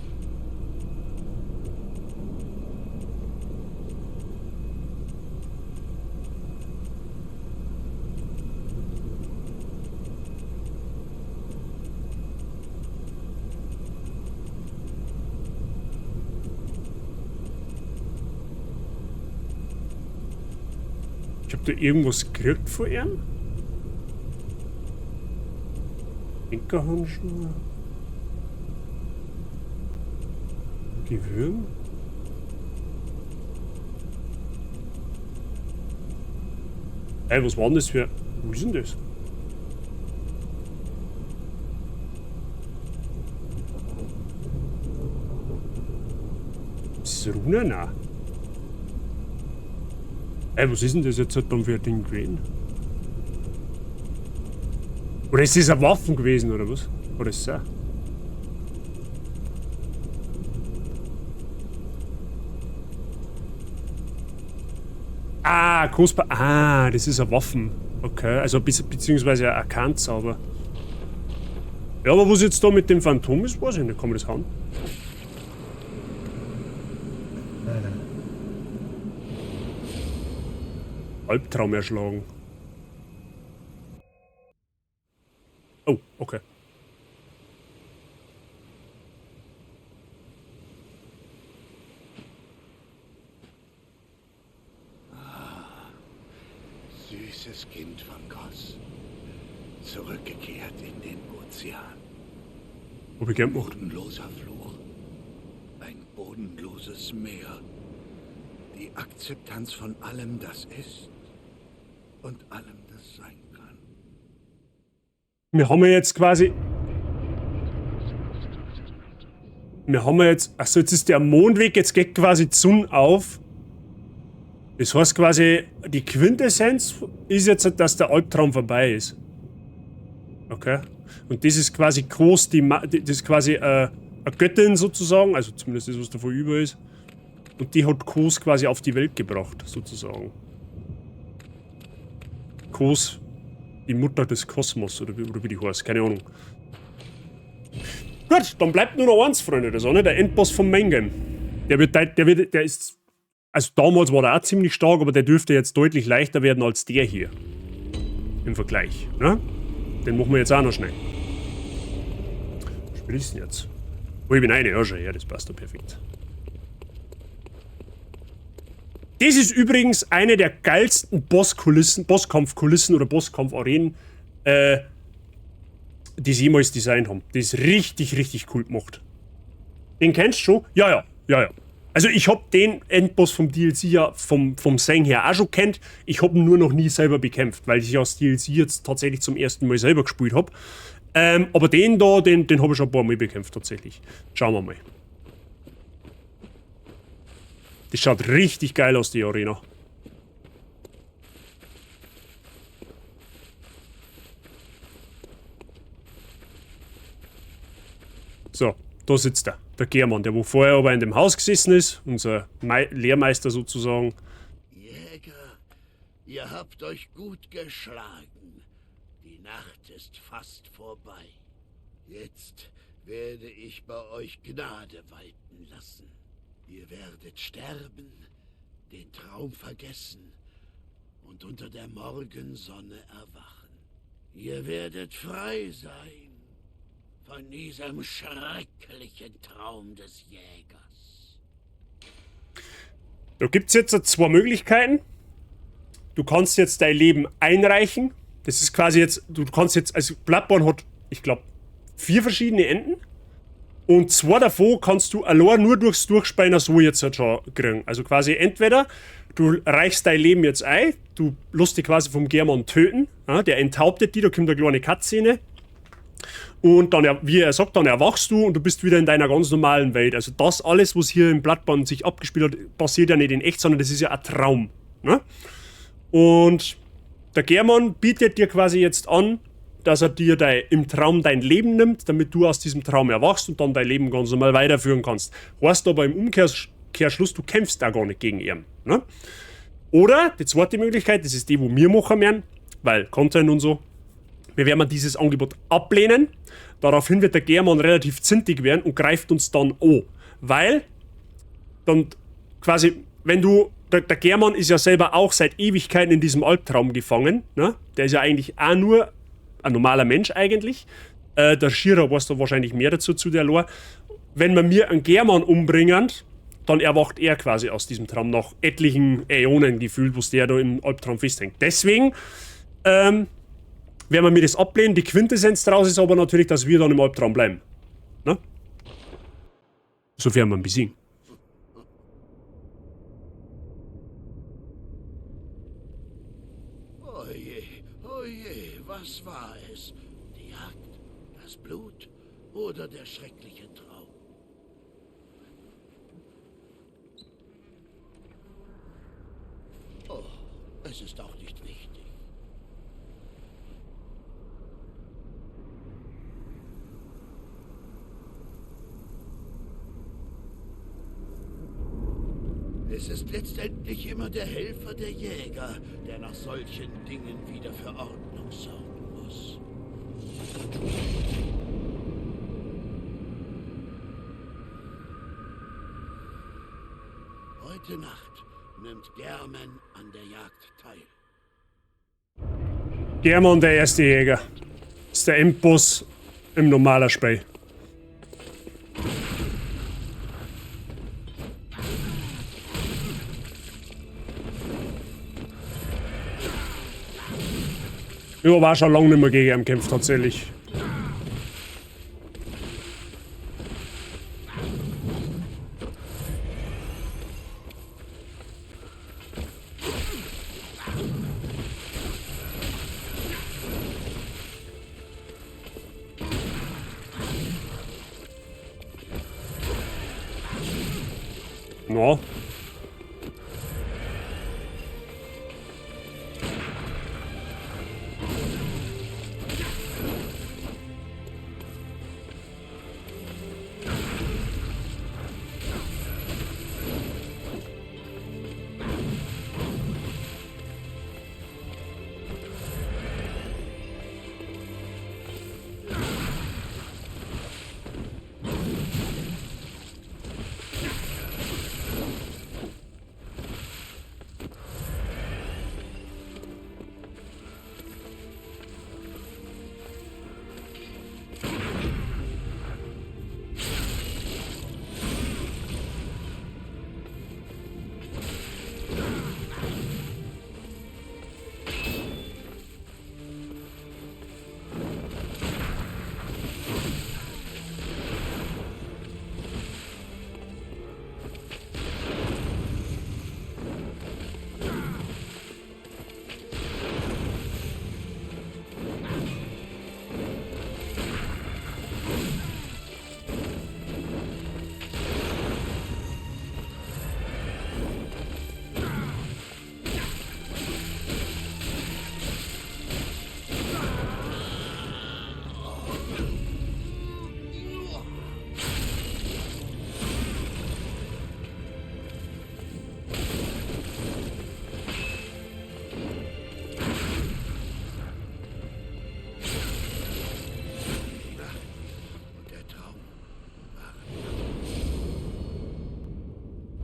Ich hab da irgendwas gekriegt von ihm? Linker Handschuh. Die Würm? Ey, was war denn das für... Wo ist denn das? Ist das Rune? Nein. Ey, was ist denn das jetzt dann für ein Ding gewesen? Oder ist das eine Waffe gewesen, oder was? Oder ist das? Ah, Kospa. Ah, das ist eine Waffe. Okay, also beziehungsweise ein Arkanzauber. Ja, aber was jetzt da mit dem Phantom ist, weiß ich nicht. Kann man das hauen? Albtraum erschlagen. Oh, okay. Ah, süßes Kind von Kos. Zurückgekehrt in den Ozean. Hab ich gern gemacht. Bodenloser Fluch. Ein bodenloses Meer. Die Akzeptanz von allem, das ist und allem, das sein kann. Wir haben ja jetzt quasi... Wir haben ja jetzt... Achso, jetzt ist der Mondweg, jetzt geht quasi die Sonne auf. Das heißt quasi, die Quintessenz ist jetzt, dass der Albtraum vorbei ist. Okay. Und das ist quasi groß, die Ma-, die, das ist quasi eine Göttin sozusagen, also zumindest das, was davon über ist. Und die hat Kos quasi auf die Welt gebracht, sozusagen. Kos, die Mutter des Kosmos, oder wie die heißt, keine Ahnung. Gut, dann bleibt nur noch eins, Freunde der Sonne, der Endboss vom Main Game. Der wird, der, der wird, der ist, also damals war der auch ziemlich stark, aber der dürfte jetzt deutlich leichter werden als der hier. Im Vergleich, ne? Den machen wir jetzt auch noch schnell. Was spiel ich denn jetzt? Oh, ich bin eine, ja schon, ja, das passt doch perfekt. Das ist übrigens eine der geilsten Bosskulissen, Bosskampfkulissen oder Bosskampfarenen, die sie jemals designt haben. Das ist richtig, richtig cool gemacht. Den kennst du schon? Ja, ja, ja, ja. Also ich hab den Endboss vom DLC ja vom Seng her auch schon kennt. Ich hab ihn nur noch nie selber bekämpft, weil ich ja das DLC jetzt tatsächlich zum ersten Mal selber gespielt hab. Aber den da, den hab ich schon ein paar Mal bekämpft tatsächlich. Schauen wir mal. Das schaut richtig geil aus, die Arena. So, da sitzt er. Der Gehrman, der wo vorher aber in dem Haus gesessen ist, unser Lehrmeister sozusagen. Jäger, ihr habt euch gut geschlagen. Die Nacht ist fast vorbei. Jetzt werde ich bei euch Gnade walten lassen. Ihr werdet sterben, den Traum vergessen und unter der Morgensonne erwachen. Ihr werdet frei sein von diesem schrecklichen Traum des Jägers. Da gibt's jetzt zwei Möglichkeiten. Du kannst jetzt dein Leben einreichen. Das ist quasi jetzt, du kannst jetzt, also Bloodborne hat, ich glaub, 4 verschiedene Enden. Und 2 davon kannst du allein nur durchs Durchspielen so jetzt halt schon kriegen. Also quasi entweder du reichst dein Leben jetzt ein, du lässt dich quasi vom Gehrman töten, ja, der enthauptet dich, da kommt eine kleine Cutscene. Und dann, wie er sagt, dann erwachst du und du bist wieder in deiner ganz normalen Welt. Also das alles, was hier im Bloodborne sich abgespielt hat, passiert ja nicht in echt, sondern das ist ja ein Traum. Ne? Und der Gehrman bietet dir quasi jetzt an, dass er dir im Traum dein Leben nimmt, damit du aus diesem Traum erwachst und dann dein Leben ganz normal weiterführen kannst. Heißt aber im Umkehrschluss, du kämpfst da gar nicht gegen ihn. Ne? Oder die zweite Möglichkeit, das ist die, wo wir machen werden, weil Content und so, wir werden dieses Angebot ablehnen. Daraufhin wird der Gehrman relativ zintig werden und greift uns dann an. Weil, dann quasi, wenn du, der, der Gehrman ist ja selber auch seit Ewigkeiten in diesem Albtraum gefangen, ne? Der ist ja eigentlich auch nur ein normaler Mensch eigentlich. Der Schirra weiß da wahrscheinlich mehr dazu, zu der Lore. Wenn wir mir einen Gehrman umbringen, dann erwacht er quasi aus diesem Traum nach etlichen Äonen gefühlt, wo der da im Albtraum festhängt. Deswegen werden wir mir das ablehnen. Die Quintessenz daraus ist aber natürlich, dass wir dann im Albtraum bleiben. Ne? Sofern wir ihn besiegen. Was war es? Die Jagd, das Blut oder der schreckliche Traum? Oh, es ist auch nicht wichtig. Es ist letztendlich immer der Helfer der Jäger, der nach solchen Dingen wieder für Ordnung sorgen muss. Heute Nacht nimmt Gehrman an der Jagd teil. Gehrman, der erste Jäger. Ist der Endboss im normalen Spiel. Ich war schon lange nicht mehr gegen ihn gekämpft, tatsächlich. No.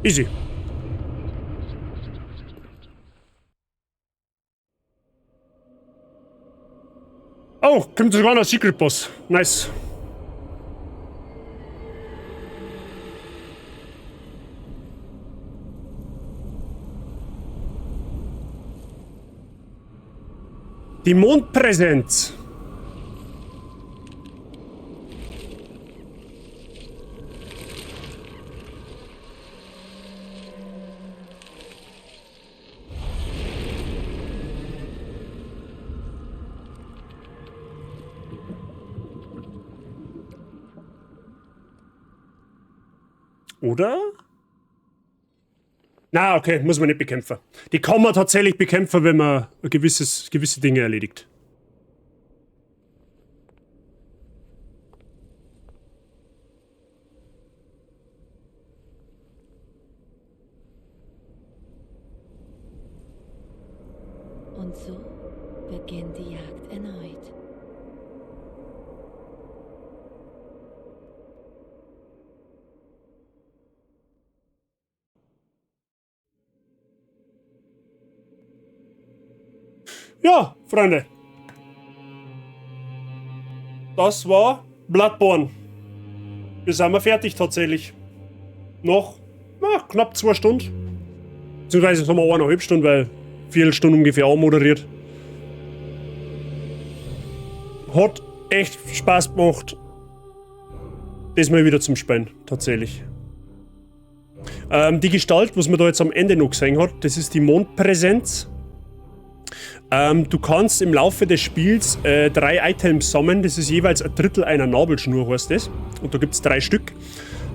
Easy. Oh, kommt sogar noch Secret Boss. Nice. Die Mondpräsenz. Oder? Na, okay, muss man nicht bekämpfen. Die kann man tatsächlich bekämpfen, wenn man gewisse Dinge erledigt. Und so beginnt die Jagd erneut. Ja, Freunde. Das war Bloodborne. Wir sind mal fertig tatsächlich. Noch, na, knapp 2 Stunden. Beziehungsweise haben wir 1,5 Stunden, weil Viertelstunde ungefähr anmoderiert. Hat echt Spaß gemacht. Das mal wieder zum Spielen, tatsächlich. Die Gestalt, was man da jetzt am Ende noch gesehen hat, das ist die Mondpräsenz. Du kannst im Laufe des Spiels 3 Items sammeln. Das ist jeweils ein Drittel einer Nabelschnur, heißt das. Und da gibt's 3 Stück.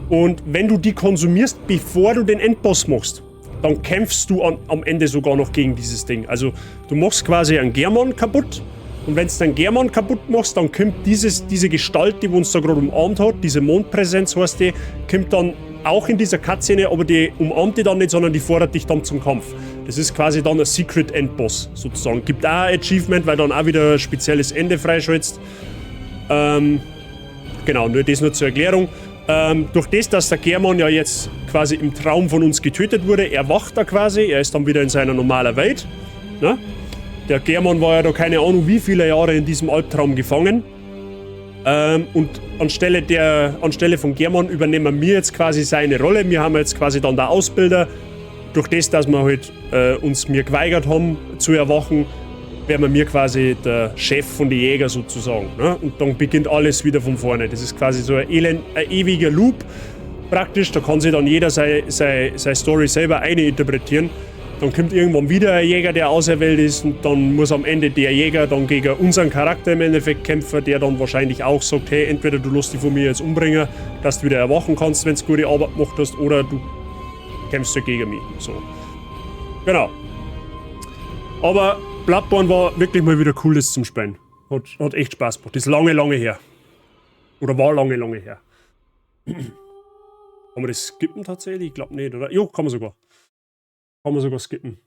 Und wenn du die konsumierst, bevor du den Endboss machst, dann kämpfst du am Ende sogar noch gegen dieses Ding. Also du machst quasi einen German kaputt. Und wenn du den German kaputt machst, dann kommt diese Gestalt, die uns da gerade umarmt hat, diese Mondpräsenz heißt die, kommt dann auch in dieser Cutscene, aber die umarmt die dann nicht, sondern die fordert dich dann zum Kampf. Das ist quasi dann ein Secret Endboss sozusagen. Gibt auch ein Achievement, weil dann auch wieder ein spezielles Ende freischaltest. Genau, nur das nur zur Erklärung. Durch das, dass der German ja jetzt quasi im Traum von uns getötet wurde, erwacht er quasi, er ist dann wieder in seiner normalen Welt. Ne? Der German war ja da keine Ahnung wie viele Jahre in diesem Albtraum gefangen. Und anstelle von German übernehmen wir jetzt quasi seine Rolle. Wir haben jetzt quasi dann der Ausbilder. Durch das, dass wir halt uns mir geweigert haben zu erwachen, werden wir quasi der Chef von den Jägern sozusagen. Ne? Und dann beginnt alles wieder von vorne. Das ist quasi so ein ewiger Loop praktisch. Da kann sich dann jeder sei Story selber eininterpretieren. Dann kommt irgendwann wieder ein Jäger, der auserwählt ist, und dann muss am Ende der Jäger dann gegen unseren Charakter im Endeffekt kämpfen, der dann wahrscheinlich auch sagt, hey, entweder du lässt dich von mir jetzt umbringen, dass du wieder erwachen kannst, wenn du gute Arbeit gemacht hast, oder du kämpfst ja gegen mich. So. Genau. Aber Bloodborne war wirklich mal wieder cool, das zum Spielen. Hat echt Spaß gemacht. Das ist lange, lange her. Oder war lange, lange her. Kann man das skippen tatsächlich? Ich glaub nicht, oder? Jo, kann man sogar. Kann man sogar skippen.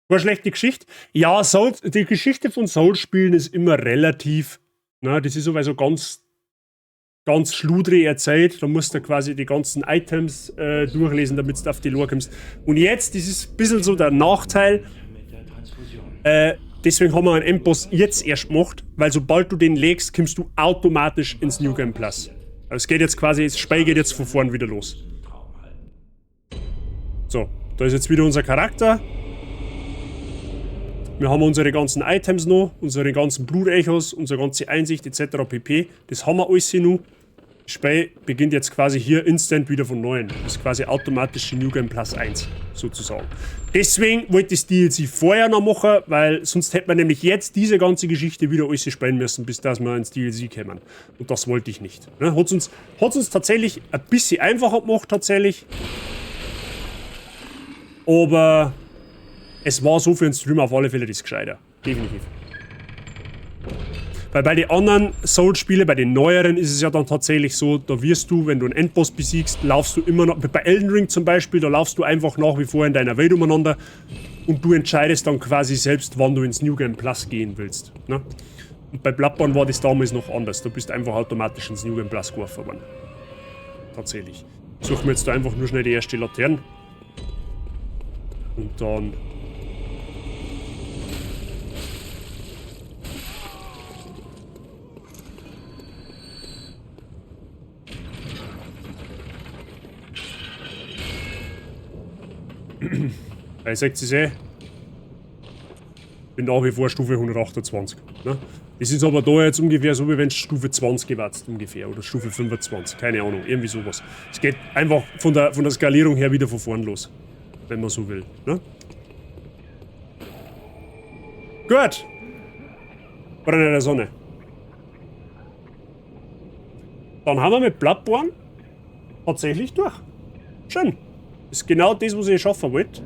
War eine schlechte Geschichte. Ja, Souls, die Geschichte von Souls-Spielen ist immer relativ, ne, das ist sowieso ganz, ganz schludrig erzählt. Da musst du quasi die ganzen Items durchlesen, damit du auf die Lore kommst. Und jetzt, das ist ein bisschen so der Nachteil. Deswegen haben wir einen Endboss jetzt erst gemacht, weil sobald du den legst, kommst du automatisch ins New Game Plus. Also es geht jetzt quasi, das Spiel geht jetzt von vorn wieder los. So, da ist jetzt wieder unser Charakter. Wir haben unsere ganzen Items noch, unsere ganzen Blutechos, unsere ganze Einsicht et cetera pp. Das haben wir alles hier noch. Das Spiel beginnt jetzt quasi hier instant wieder von neuem. Das ist quasi automatisch New Game Plus 1 sozusagen. Deswegen wollte ich das DLC vorher noch machen, weil sonst hätte man nämlich jetzt diese ganze Geschichte wieder alles spielen müssen, bis dass wir ins DLC kämen. Und das wollte ich nicht. Ne? Hat's uns tatsächlich ein bisschen einfacher gemacht, tatsächlich. Aber es war so für den Stream auf alle Fälle das Gescheiter. Definitiv. Weil bei den anderen Souls-Spielen, bei den neueren, ist es ja dann tatsächlich so, da wirst du, wenn du einen Endboss besiegst, laufst du immer noch, bei Elden Ring zum Beispiel, da laufst du einfach nach wie vor in deiner Welt umeinander und du entscheidest dann quasi selbst, wann du ins New Game Plus gehen willst. Ne? Und bei Bloodborne war das damals noch anders, da bist du einfach automatisch ins New Game Plus geworfen worden. Tatsächlich. Suchen wir jetzt da einfach nur schnell die erste Laterne. Und dann... Ihr seht es eh. Bin nach wie vor Stufe 128. Ne? Das ist aber da jetzt ungefähr so, wie wenn es Stufe 20 warst, ungefähr. Oder Stufe 25, keine Ahnung, irgendwie sowas. Es geht einfach von der Skalierung her wieder von vorn los. Wenn man so will. Ne? Gut. Brenne der Sonne. Dann haben wir mit Bloodborne tatsächlich durch. Schön. Ist genau das, was ich schaffen wollte.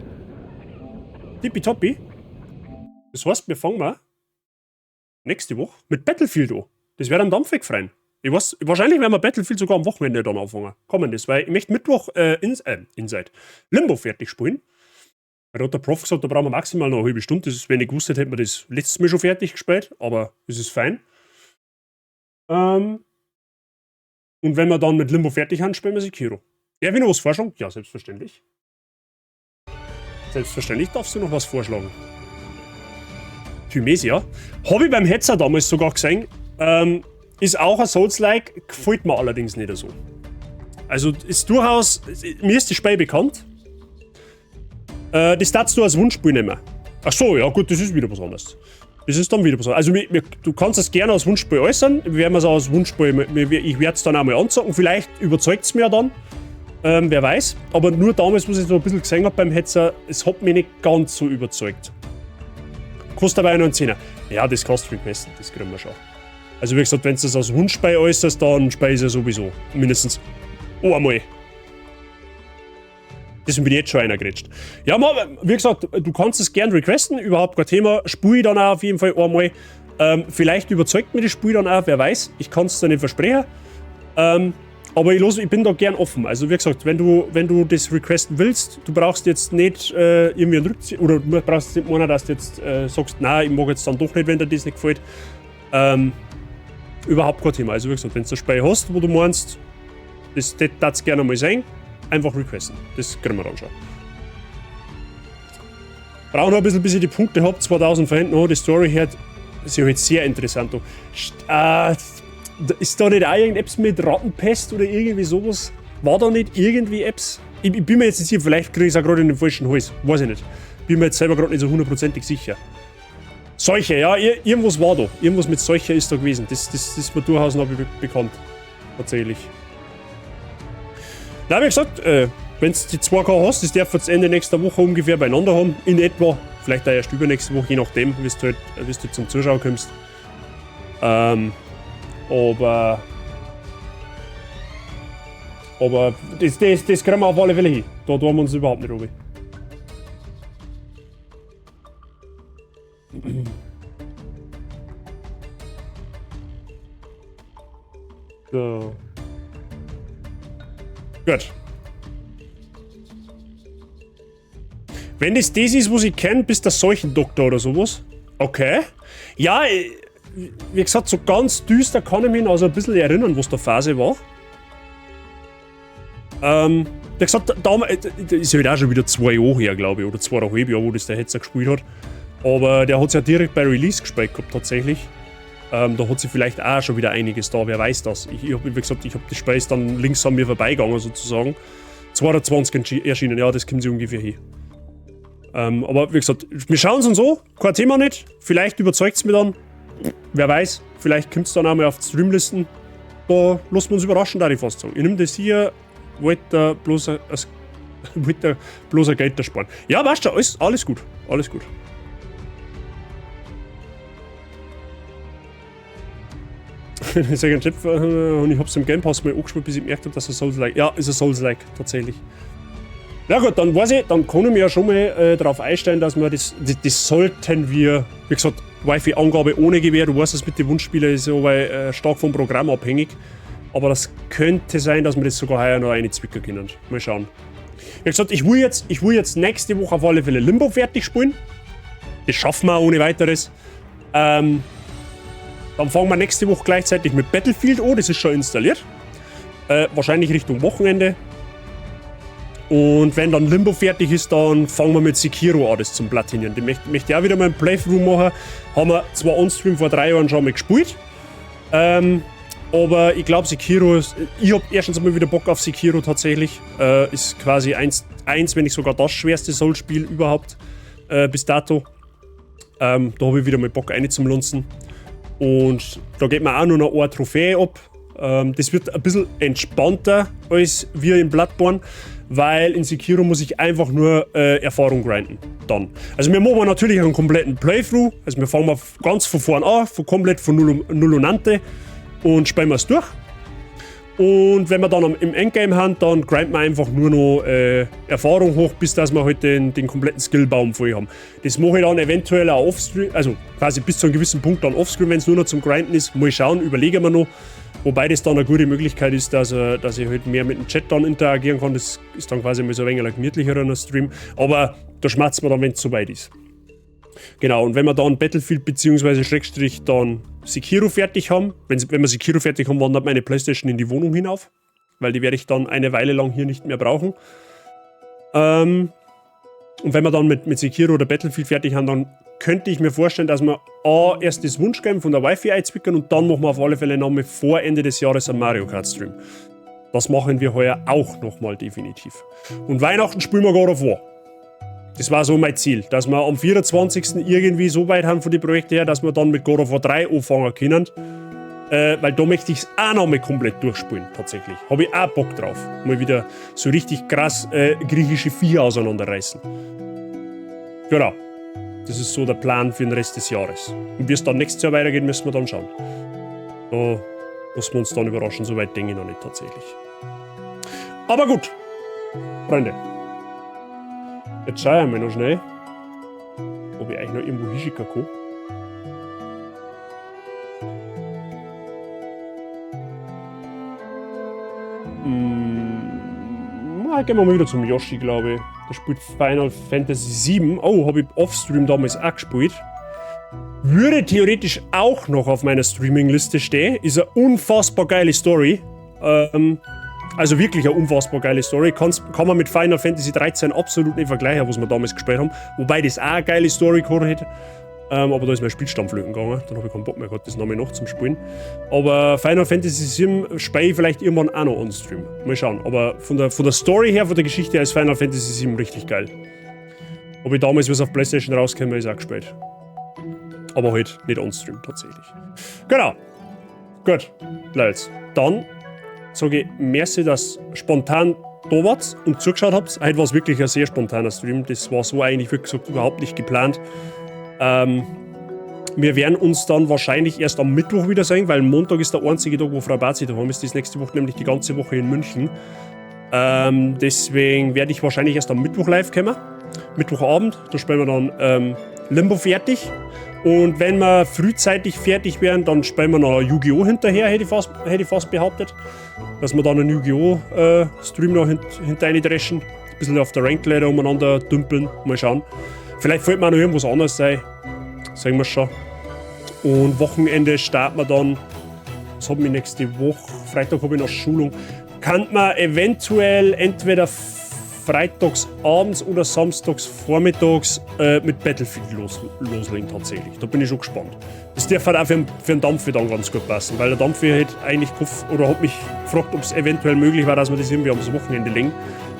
Tippitoppi. Das heißt, wir fangen mal nächste Woche mit Battlefield an. Das wäre dann dampfwegfrei. Ich weiß, wahrscheinlich werden wir Battlefield sogar am Wochenende dann anfangen. Kommen das, weil ich möchte Mittwoch Inside Limbo fertig spielen. Weil da hat der Prof gesagt, da brauchen wir maximal noch eine halbe Stunde. Das ist, wenn ich gewusst hätte, hätten wir das letztes Mal schon fertig gespielt, aber es ist fein. Und wenn wir dann mit Limbo fertig haben, spielen wir Sekiro. Ja, will noch was vorschlagen? Ja, selbstverständlich. Selbstverständlich darfst du noch was vorschlagen. Thymesia. Hab ich beim Hetzer damals sogar gesehen. Ist auch ein Souls-like, gefällt mir allerdings nicht so. Also ist durchaus, mir ist das Spiel bekannt. Das darfst du als Wunschspiel nehmen. Ach so, ja gut, das ist wieder was anderes. Das ist dann wieder was anderes. Also du kannst es gerne als Wunschspiel äußern. Wir werden es auch als Wunschspiel, ich werde es dann auch mal anzocken. Vielleicht überzeugt es mir ja dann. Wer weiß. Aber nur damals, was ich so ein bisschen gesehen hab beim Hetzer, es hat mich nicht ganz so überzeugt. Kostet aber auch noch einen Zehner. Ja, das kannst du requesten, das kriegen wir schon. Also wie gesagt, wenn du das als Wunsch bei äußerst, dann speise ich sowieso. Mindestens einmal. Deswegen bin ich jetzt schon einer gerätscht. Ja, ma, wie gesagt, du kannst es gern requesten, überhaupt kein Thema. Spul ich dann auch auf jeden Fall einmal. Vielleicht überzeugt mir das Spiel dann auch, wer weiß. Ich kann es dir nicht versprechen. Aber ich bin da gern offen. Also wie gesagt, wenn du das requesten willst, du brauchst jetzt nicht irgendwie einen Rückzieher, oder du brauchst nicht meinen, dass du jetzt sagst, nein, ich mag jetzt dann doch nicht, wenn dir das nicht gefällt. Überhaupt kein Thema. Also wie gesagt, wenn du ein Spiel hast, wo du meinst, das darfst du gerne mal sehen, einfach requesten. Das kriegen wir dann schon. Brauche noch ein bisschen, bis ich die Punkte hab. 2000 verhinten noch. Die Story hört sich halt sehr interessant an. Ist da nicht auch irgendetwas mit Rattenpest oder irgendwie sowas? War da nicht irgendwie etwas? Ich bin mir jetzt nicht sicher, vielleicht kriege ich es auch gerade in den falschen Hals. Weiß ich nicht. Bin mir jetzt selber gerade nicht so hundertprozentig sicher. Seuche, ja, irgendwas war da. Irgendwas mit Seuche ist da gewesen. Das ist mir durchaus noch bekannt. Tatsächlich. Na, wie gesagt, wenn du die 2K hast, das darf jetzt Ende nächster Woche ungefähr beieinander haben. In etwa. Vielleicht auch erst übernächste Woche, je nachdem, wie du zum Zuschauen kommst. Aber das kriegen wir auf alle Fälle hin. Da tun wir uns überhaupt nicht, Robi. So. Gut. Wenn das das ist, was ich kenne, bist du der Seuchendoktor oder sowas. Okay. Ja, wie gesagt, so ganz düster kann ich mich noch so ein bisschen erinnern, was der Phase war. Wie gesagt, damals, ist ja halt auch schon wieder 2 Jahre her, glaube ich, oder 2,5 Jahre, wo das der Hetzer gespielt hat. Aber der hat's ja direkt bei Release gespielt gehabt, tatsächlich. Da hat sich vielleicht auch schon wieder einiges da, wer weiß das. Ich hab, wie gesagt, ich hab das Spiel ist dann links an mir vorbeigegangen, sozusagen. 22 erschienen, ja, das kommt sich ungefähr hin. Aber wie gesagt, wir schauen es uns an, kein Thema nicht. Vielleicht überzeugt's mich dann. Wer weiß, vielleicht kommt's dann auch mal auf die Streamlisten. Da lassen wir uns überraschen, da ich fast sagen. Ich nehme das hier, wollte bloß ein Geld sparen. Ja, weißt du, alles gut. Alles gut. Ich sage Chip, und ich hab's im Game Pass mal angespielt, bis ich gemerkt hab, dass es Souls-like. Ja, ist ein Souls-like, tatsächlich. Na gut, dann weiß ich, dann kann ich mir ja schon mal darauf einstellen, dass wir das sollten wir, wie gesagt, Wi-Fi-Angabe ohne Gewähr, du weißt, das mit den Wunschspielen ist ja stark vom Programm abhängig. Aber das könnte sein, dass wir das sogar heuer noch eine zwicken können. Mal schauen. Wie gesagt, ich will jetzt nächste Woche auf alle Fälle Limbo fertig spielen. Das schaffen wir ohne weiteres. Dann fangen wir nächste Woche gleichzeitig mit Battlefield an, das ist schon installiert. Wahrscheinlich Richtung Wochenende. Und wenn dann Limbo fertig ist, dann fangen wir mit Sekiro an, das zum Platinieren. Den möchte ich auch wieder mal einen Playthrough machen. Haben wir zwar on-stream vor 3 Jahren schon mal gespielt. Aber ich glaube, Sekiro ist... Ich hab erstens mal wieder Bock auf Sekiro tatsächlich. Ist quasi eins, wenn nicht sogar das schwerste Souls-Spiel überhaupt bis dato. Da habe ich wieder mal Bock rein zum Lunzen. Und da geht man auch nur noch eine Trophäe ab. Das wird ein bisschen entspannter als wir in Bloodborne, weil in Sekiro muss ich einfach nur Erfahrung grinden. Dann. Also wir machen natürlich einen kompletten Playthrough. Also wir fangen mal ganz von vorn an, von komplett von Null und Ante und spielen wir es durch. Und wenn wir dann im Endgame haben, dann grinden wir einfach nur noch Erfahrung hoch, bis dass wir halt den kompletten Skillbaum voll haben. Das mache ich dann eventuell auch offscreen, also quasi bis zu einem gewissen Punkt dann offscreen, wenn es nur noch zum Grinden ist. Mal schauen, überlegen wir noch. Wobei das dann eine gute Möglichkeit ist, dass ich halt mehr mit dem Chat dann interagieren kann. Das ist dann quasi mal so ein wenig ein gemütlicherer Stream. Aber da schmerzt man dann, wenn es soweit ist. Genau, und wenn wir dann Battlefield bzw. Schrägstrich dann Sekiro fertig haben, wenn wir Sekiro fertig haben, wandert meine Playstation in die Wohnung hinauf, weil die werde ich dann eine Weile lang hier nicht mehr brauchen. Und wenn wir dann mit Sekiro oder Battlefield fertig haben, dann könnte ich mir vorstellen, dass wir A, erst das Wunschgame von der Wi-Fi einzwickern und dann machen wir auf alle Fälle nochmal vor Ende des Jahres einen Mario Kart Stream. Das machen wir heuer auch nochmal definitiv. Und Weihnachten spielen wir God of War. Das war so mein Ziel, dass wir am 24. irgendwie so weit haben von den Projekten her, dass wir dann mit God of War 3 anfangen können. Weil da möchte ich es auch noch mal komplett durchspielen, tatsächlich. Habe ich auch Bock drauf. Mal wieder so richtig krass griechische Viecher auseinanderreißen. Genau. Das ist so der Plan für den Rest des Jahres. Und wie es dann nächstes Jahr weitergeht, müssen wir dann schauen. Da muss wir uns dann überraschen, so weit denke ich noch nicht tatsächlich. Aber gut, Freunde. Jetzt schaue ich mal noch schnell, ob ich eigentlich noch irgendwo hinschicken kann. Na, gehen wir mal wieder zum Yoshi, glaube ich. Der spielt Final Fantasy VII. Oh, habe ich offstream damals auch gespielt. Würde theoretisch auch noch auf meiner Streaming-Liste stehen. Ist eine unfassbar geile Story. Also wirklich eine unfassbar geile Story. Kann man mit Final Fantasy 13 absolut nicht vergleichen, was wir damals gespielt haben. Wobei das auch eine geile Story gehabt hätte. Aber da ist mein Spielstand flöten gegangen. Dann habe ich keinen Bock mehr gehabt, das nochmal noch zum Spielen. Aber Final Fantasy VII spiele ich vielleicht irgendwann auch noch on Stream. Mal schauen. Aber von der Story her, von der Geschichte her ist Final Fantasy VII richtig geil. Ob ich damals, was auf PlayStation rausgekommen ist, auch gespielt. Aber halt nicht on Stream tatsächlich. Genau. Gut, Leute. Dann sage ich merci, dass spontan da wart und zugeschaut habt. Heute war es wirklich ein sehr spontaner Stream. Das war so eigentlich, wie gesagt, überhaupt nicht geplant. Wir werden uns dann wahrscheinlich erst am Mittwoch wieder sehen, weil Montag ist der einzige Tag, wo Frau Bazi daheim ist. Die ist nächste Woche nämlich die ganze Woche in München. Deswegen werde ich wahrscheinlich erst am Mittwoch live kommen. Mittwochabend, da spielen wir dann Limbo fertig. Und wenn wir frühzeitig fertig wären, dann spielen wir noch Yu-Gi-Oh! Hinterher, hätte ich fast behauptet. Dass wir dann einen Yu-Gi-Oh! Stream noch hinterher dreschen. Ein bisschen auf der Ranked-Ladder umeinander dümpeln. Mal schauen. Vielleicht fällt mir auch noch irgendwas anderes ein. Sehen wir schon. Und Wochenende starten wir dann. Was haben wir nächste Woche? Freitag habe ich noch Schulung. Kann man eventuell entweder freitags abends oder samstags vormittags mit Battlefield loslegen tatsächlich. Da bin ich schon gespannt. Das darf halt auch für den Dampfi dann ganz gut passen, weil der Dampfi hat eigentlich gehofft, oder hat mich gefragt, ob's eventuell möglich war, dass wir das irgendwie am Wochenende legen.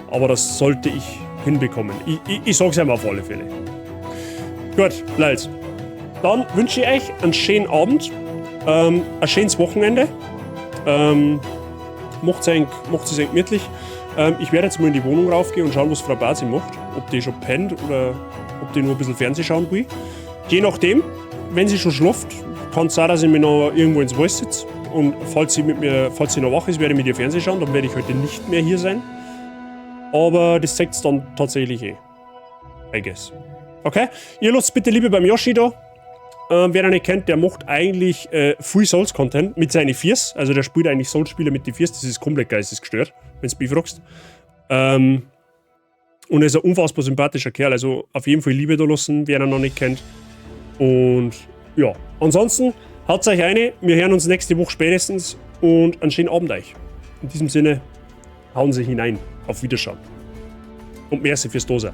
Aber das sollte ich hinbekommen. Ich sag's einmal auf alle Fälle. Gut, Leute. Dann wünsche ich euch einen schönen Abend, ein schönes Wochenende. Macht's es gemütlich. Ich werde jetzt mal in die Wohnung raufgehen und schauen, was Frau Bazi macht. Ob die schon pennt oder ob die nur ein bisschen Fernsehen schauen will. Je nachdem, wenn sie schon schläft, kann es sein, dass ich mir noch irgendwo ins Wald sitze. Und falls sie noch wach ist, werde ich mit ihr Fernsehen schauen. Dann werde ich heute nicht mehr hier sein. Aber das zeigt's dann tatsächlich eh. I guess. Okay? Ihr lasst bitte Liebe beim Yoshi da. Wer ihn nicht kennt, der macht eigentlich viel Souls-Content mit seinen Viers. Also der spielt eigentlich Souls-Spieler mit den Viers. Das ist komplett geistesgestört, wenn's mich fragst. Und er ist ein unfassbar sympathischer Kerl. Also auf jeden Fall Liebe da lassen, wer ihn noch nicht kennt. Ansonsten haut euch eine. Wir hören uns nächste Woche spätestens und einen schönen Abend euch. In diesem Sinne, hauen Sie hinein. Auf Wiederschauen. Und merci fürs Dasein.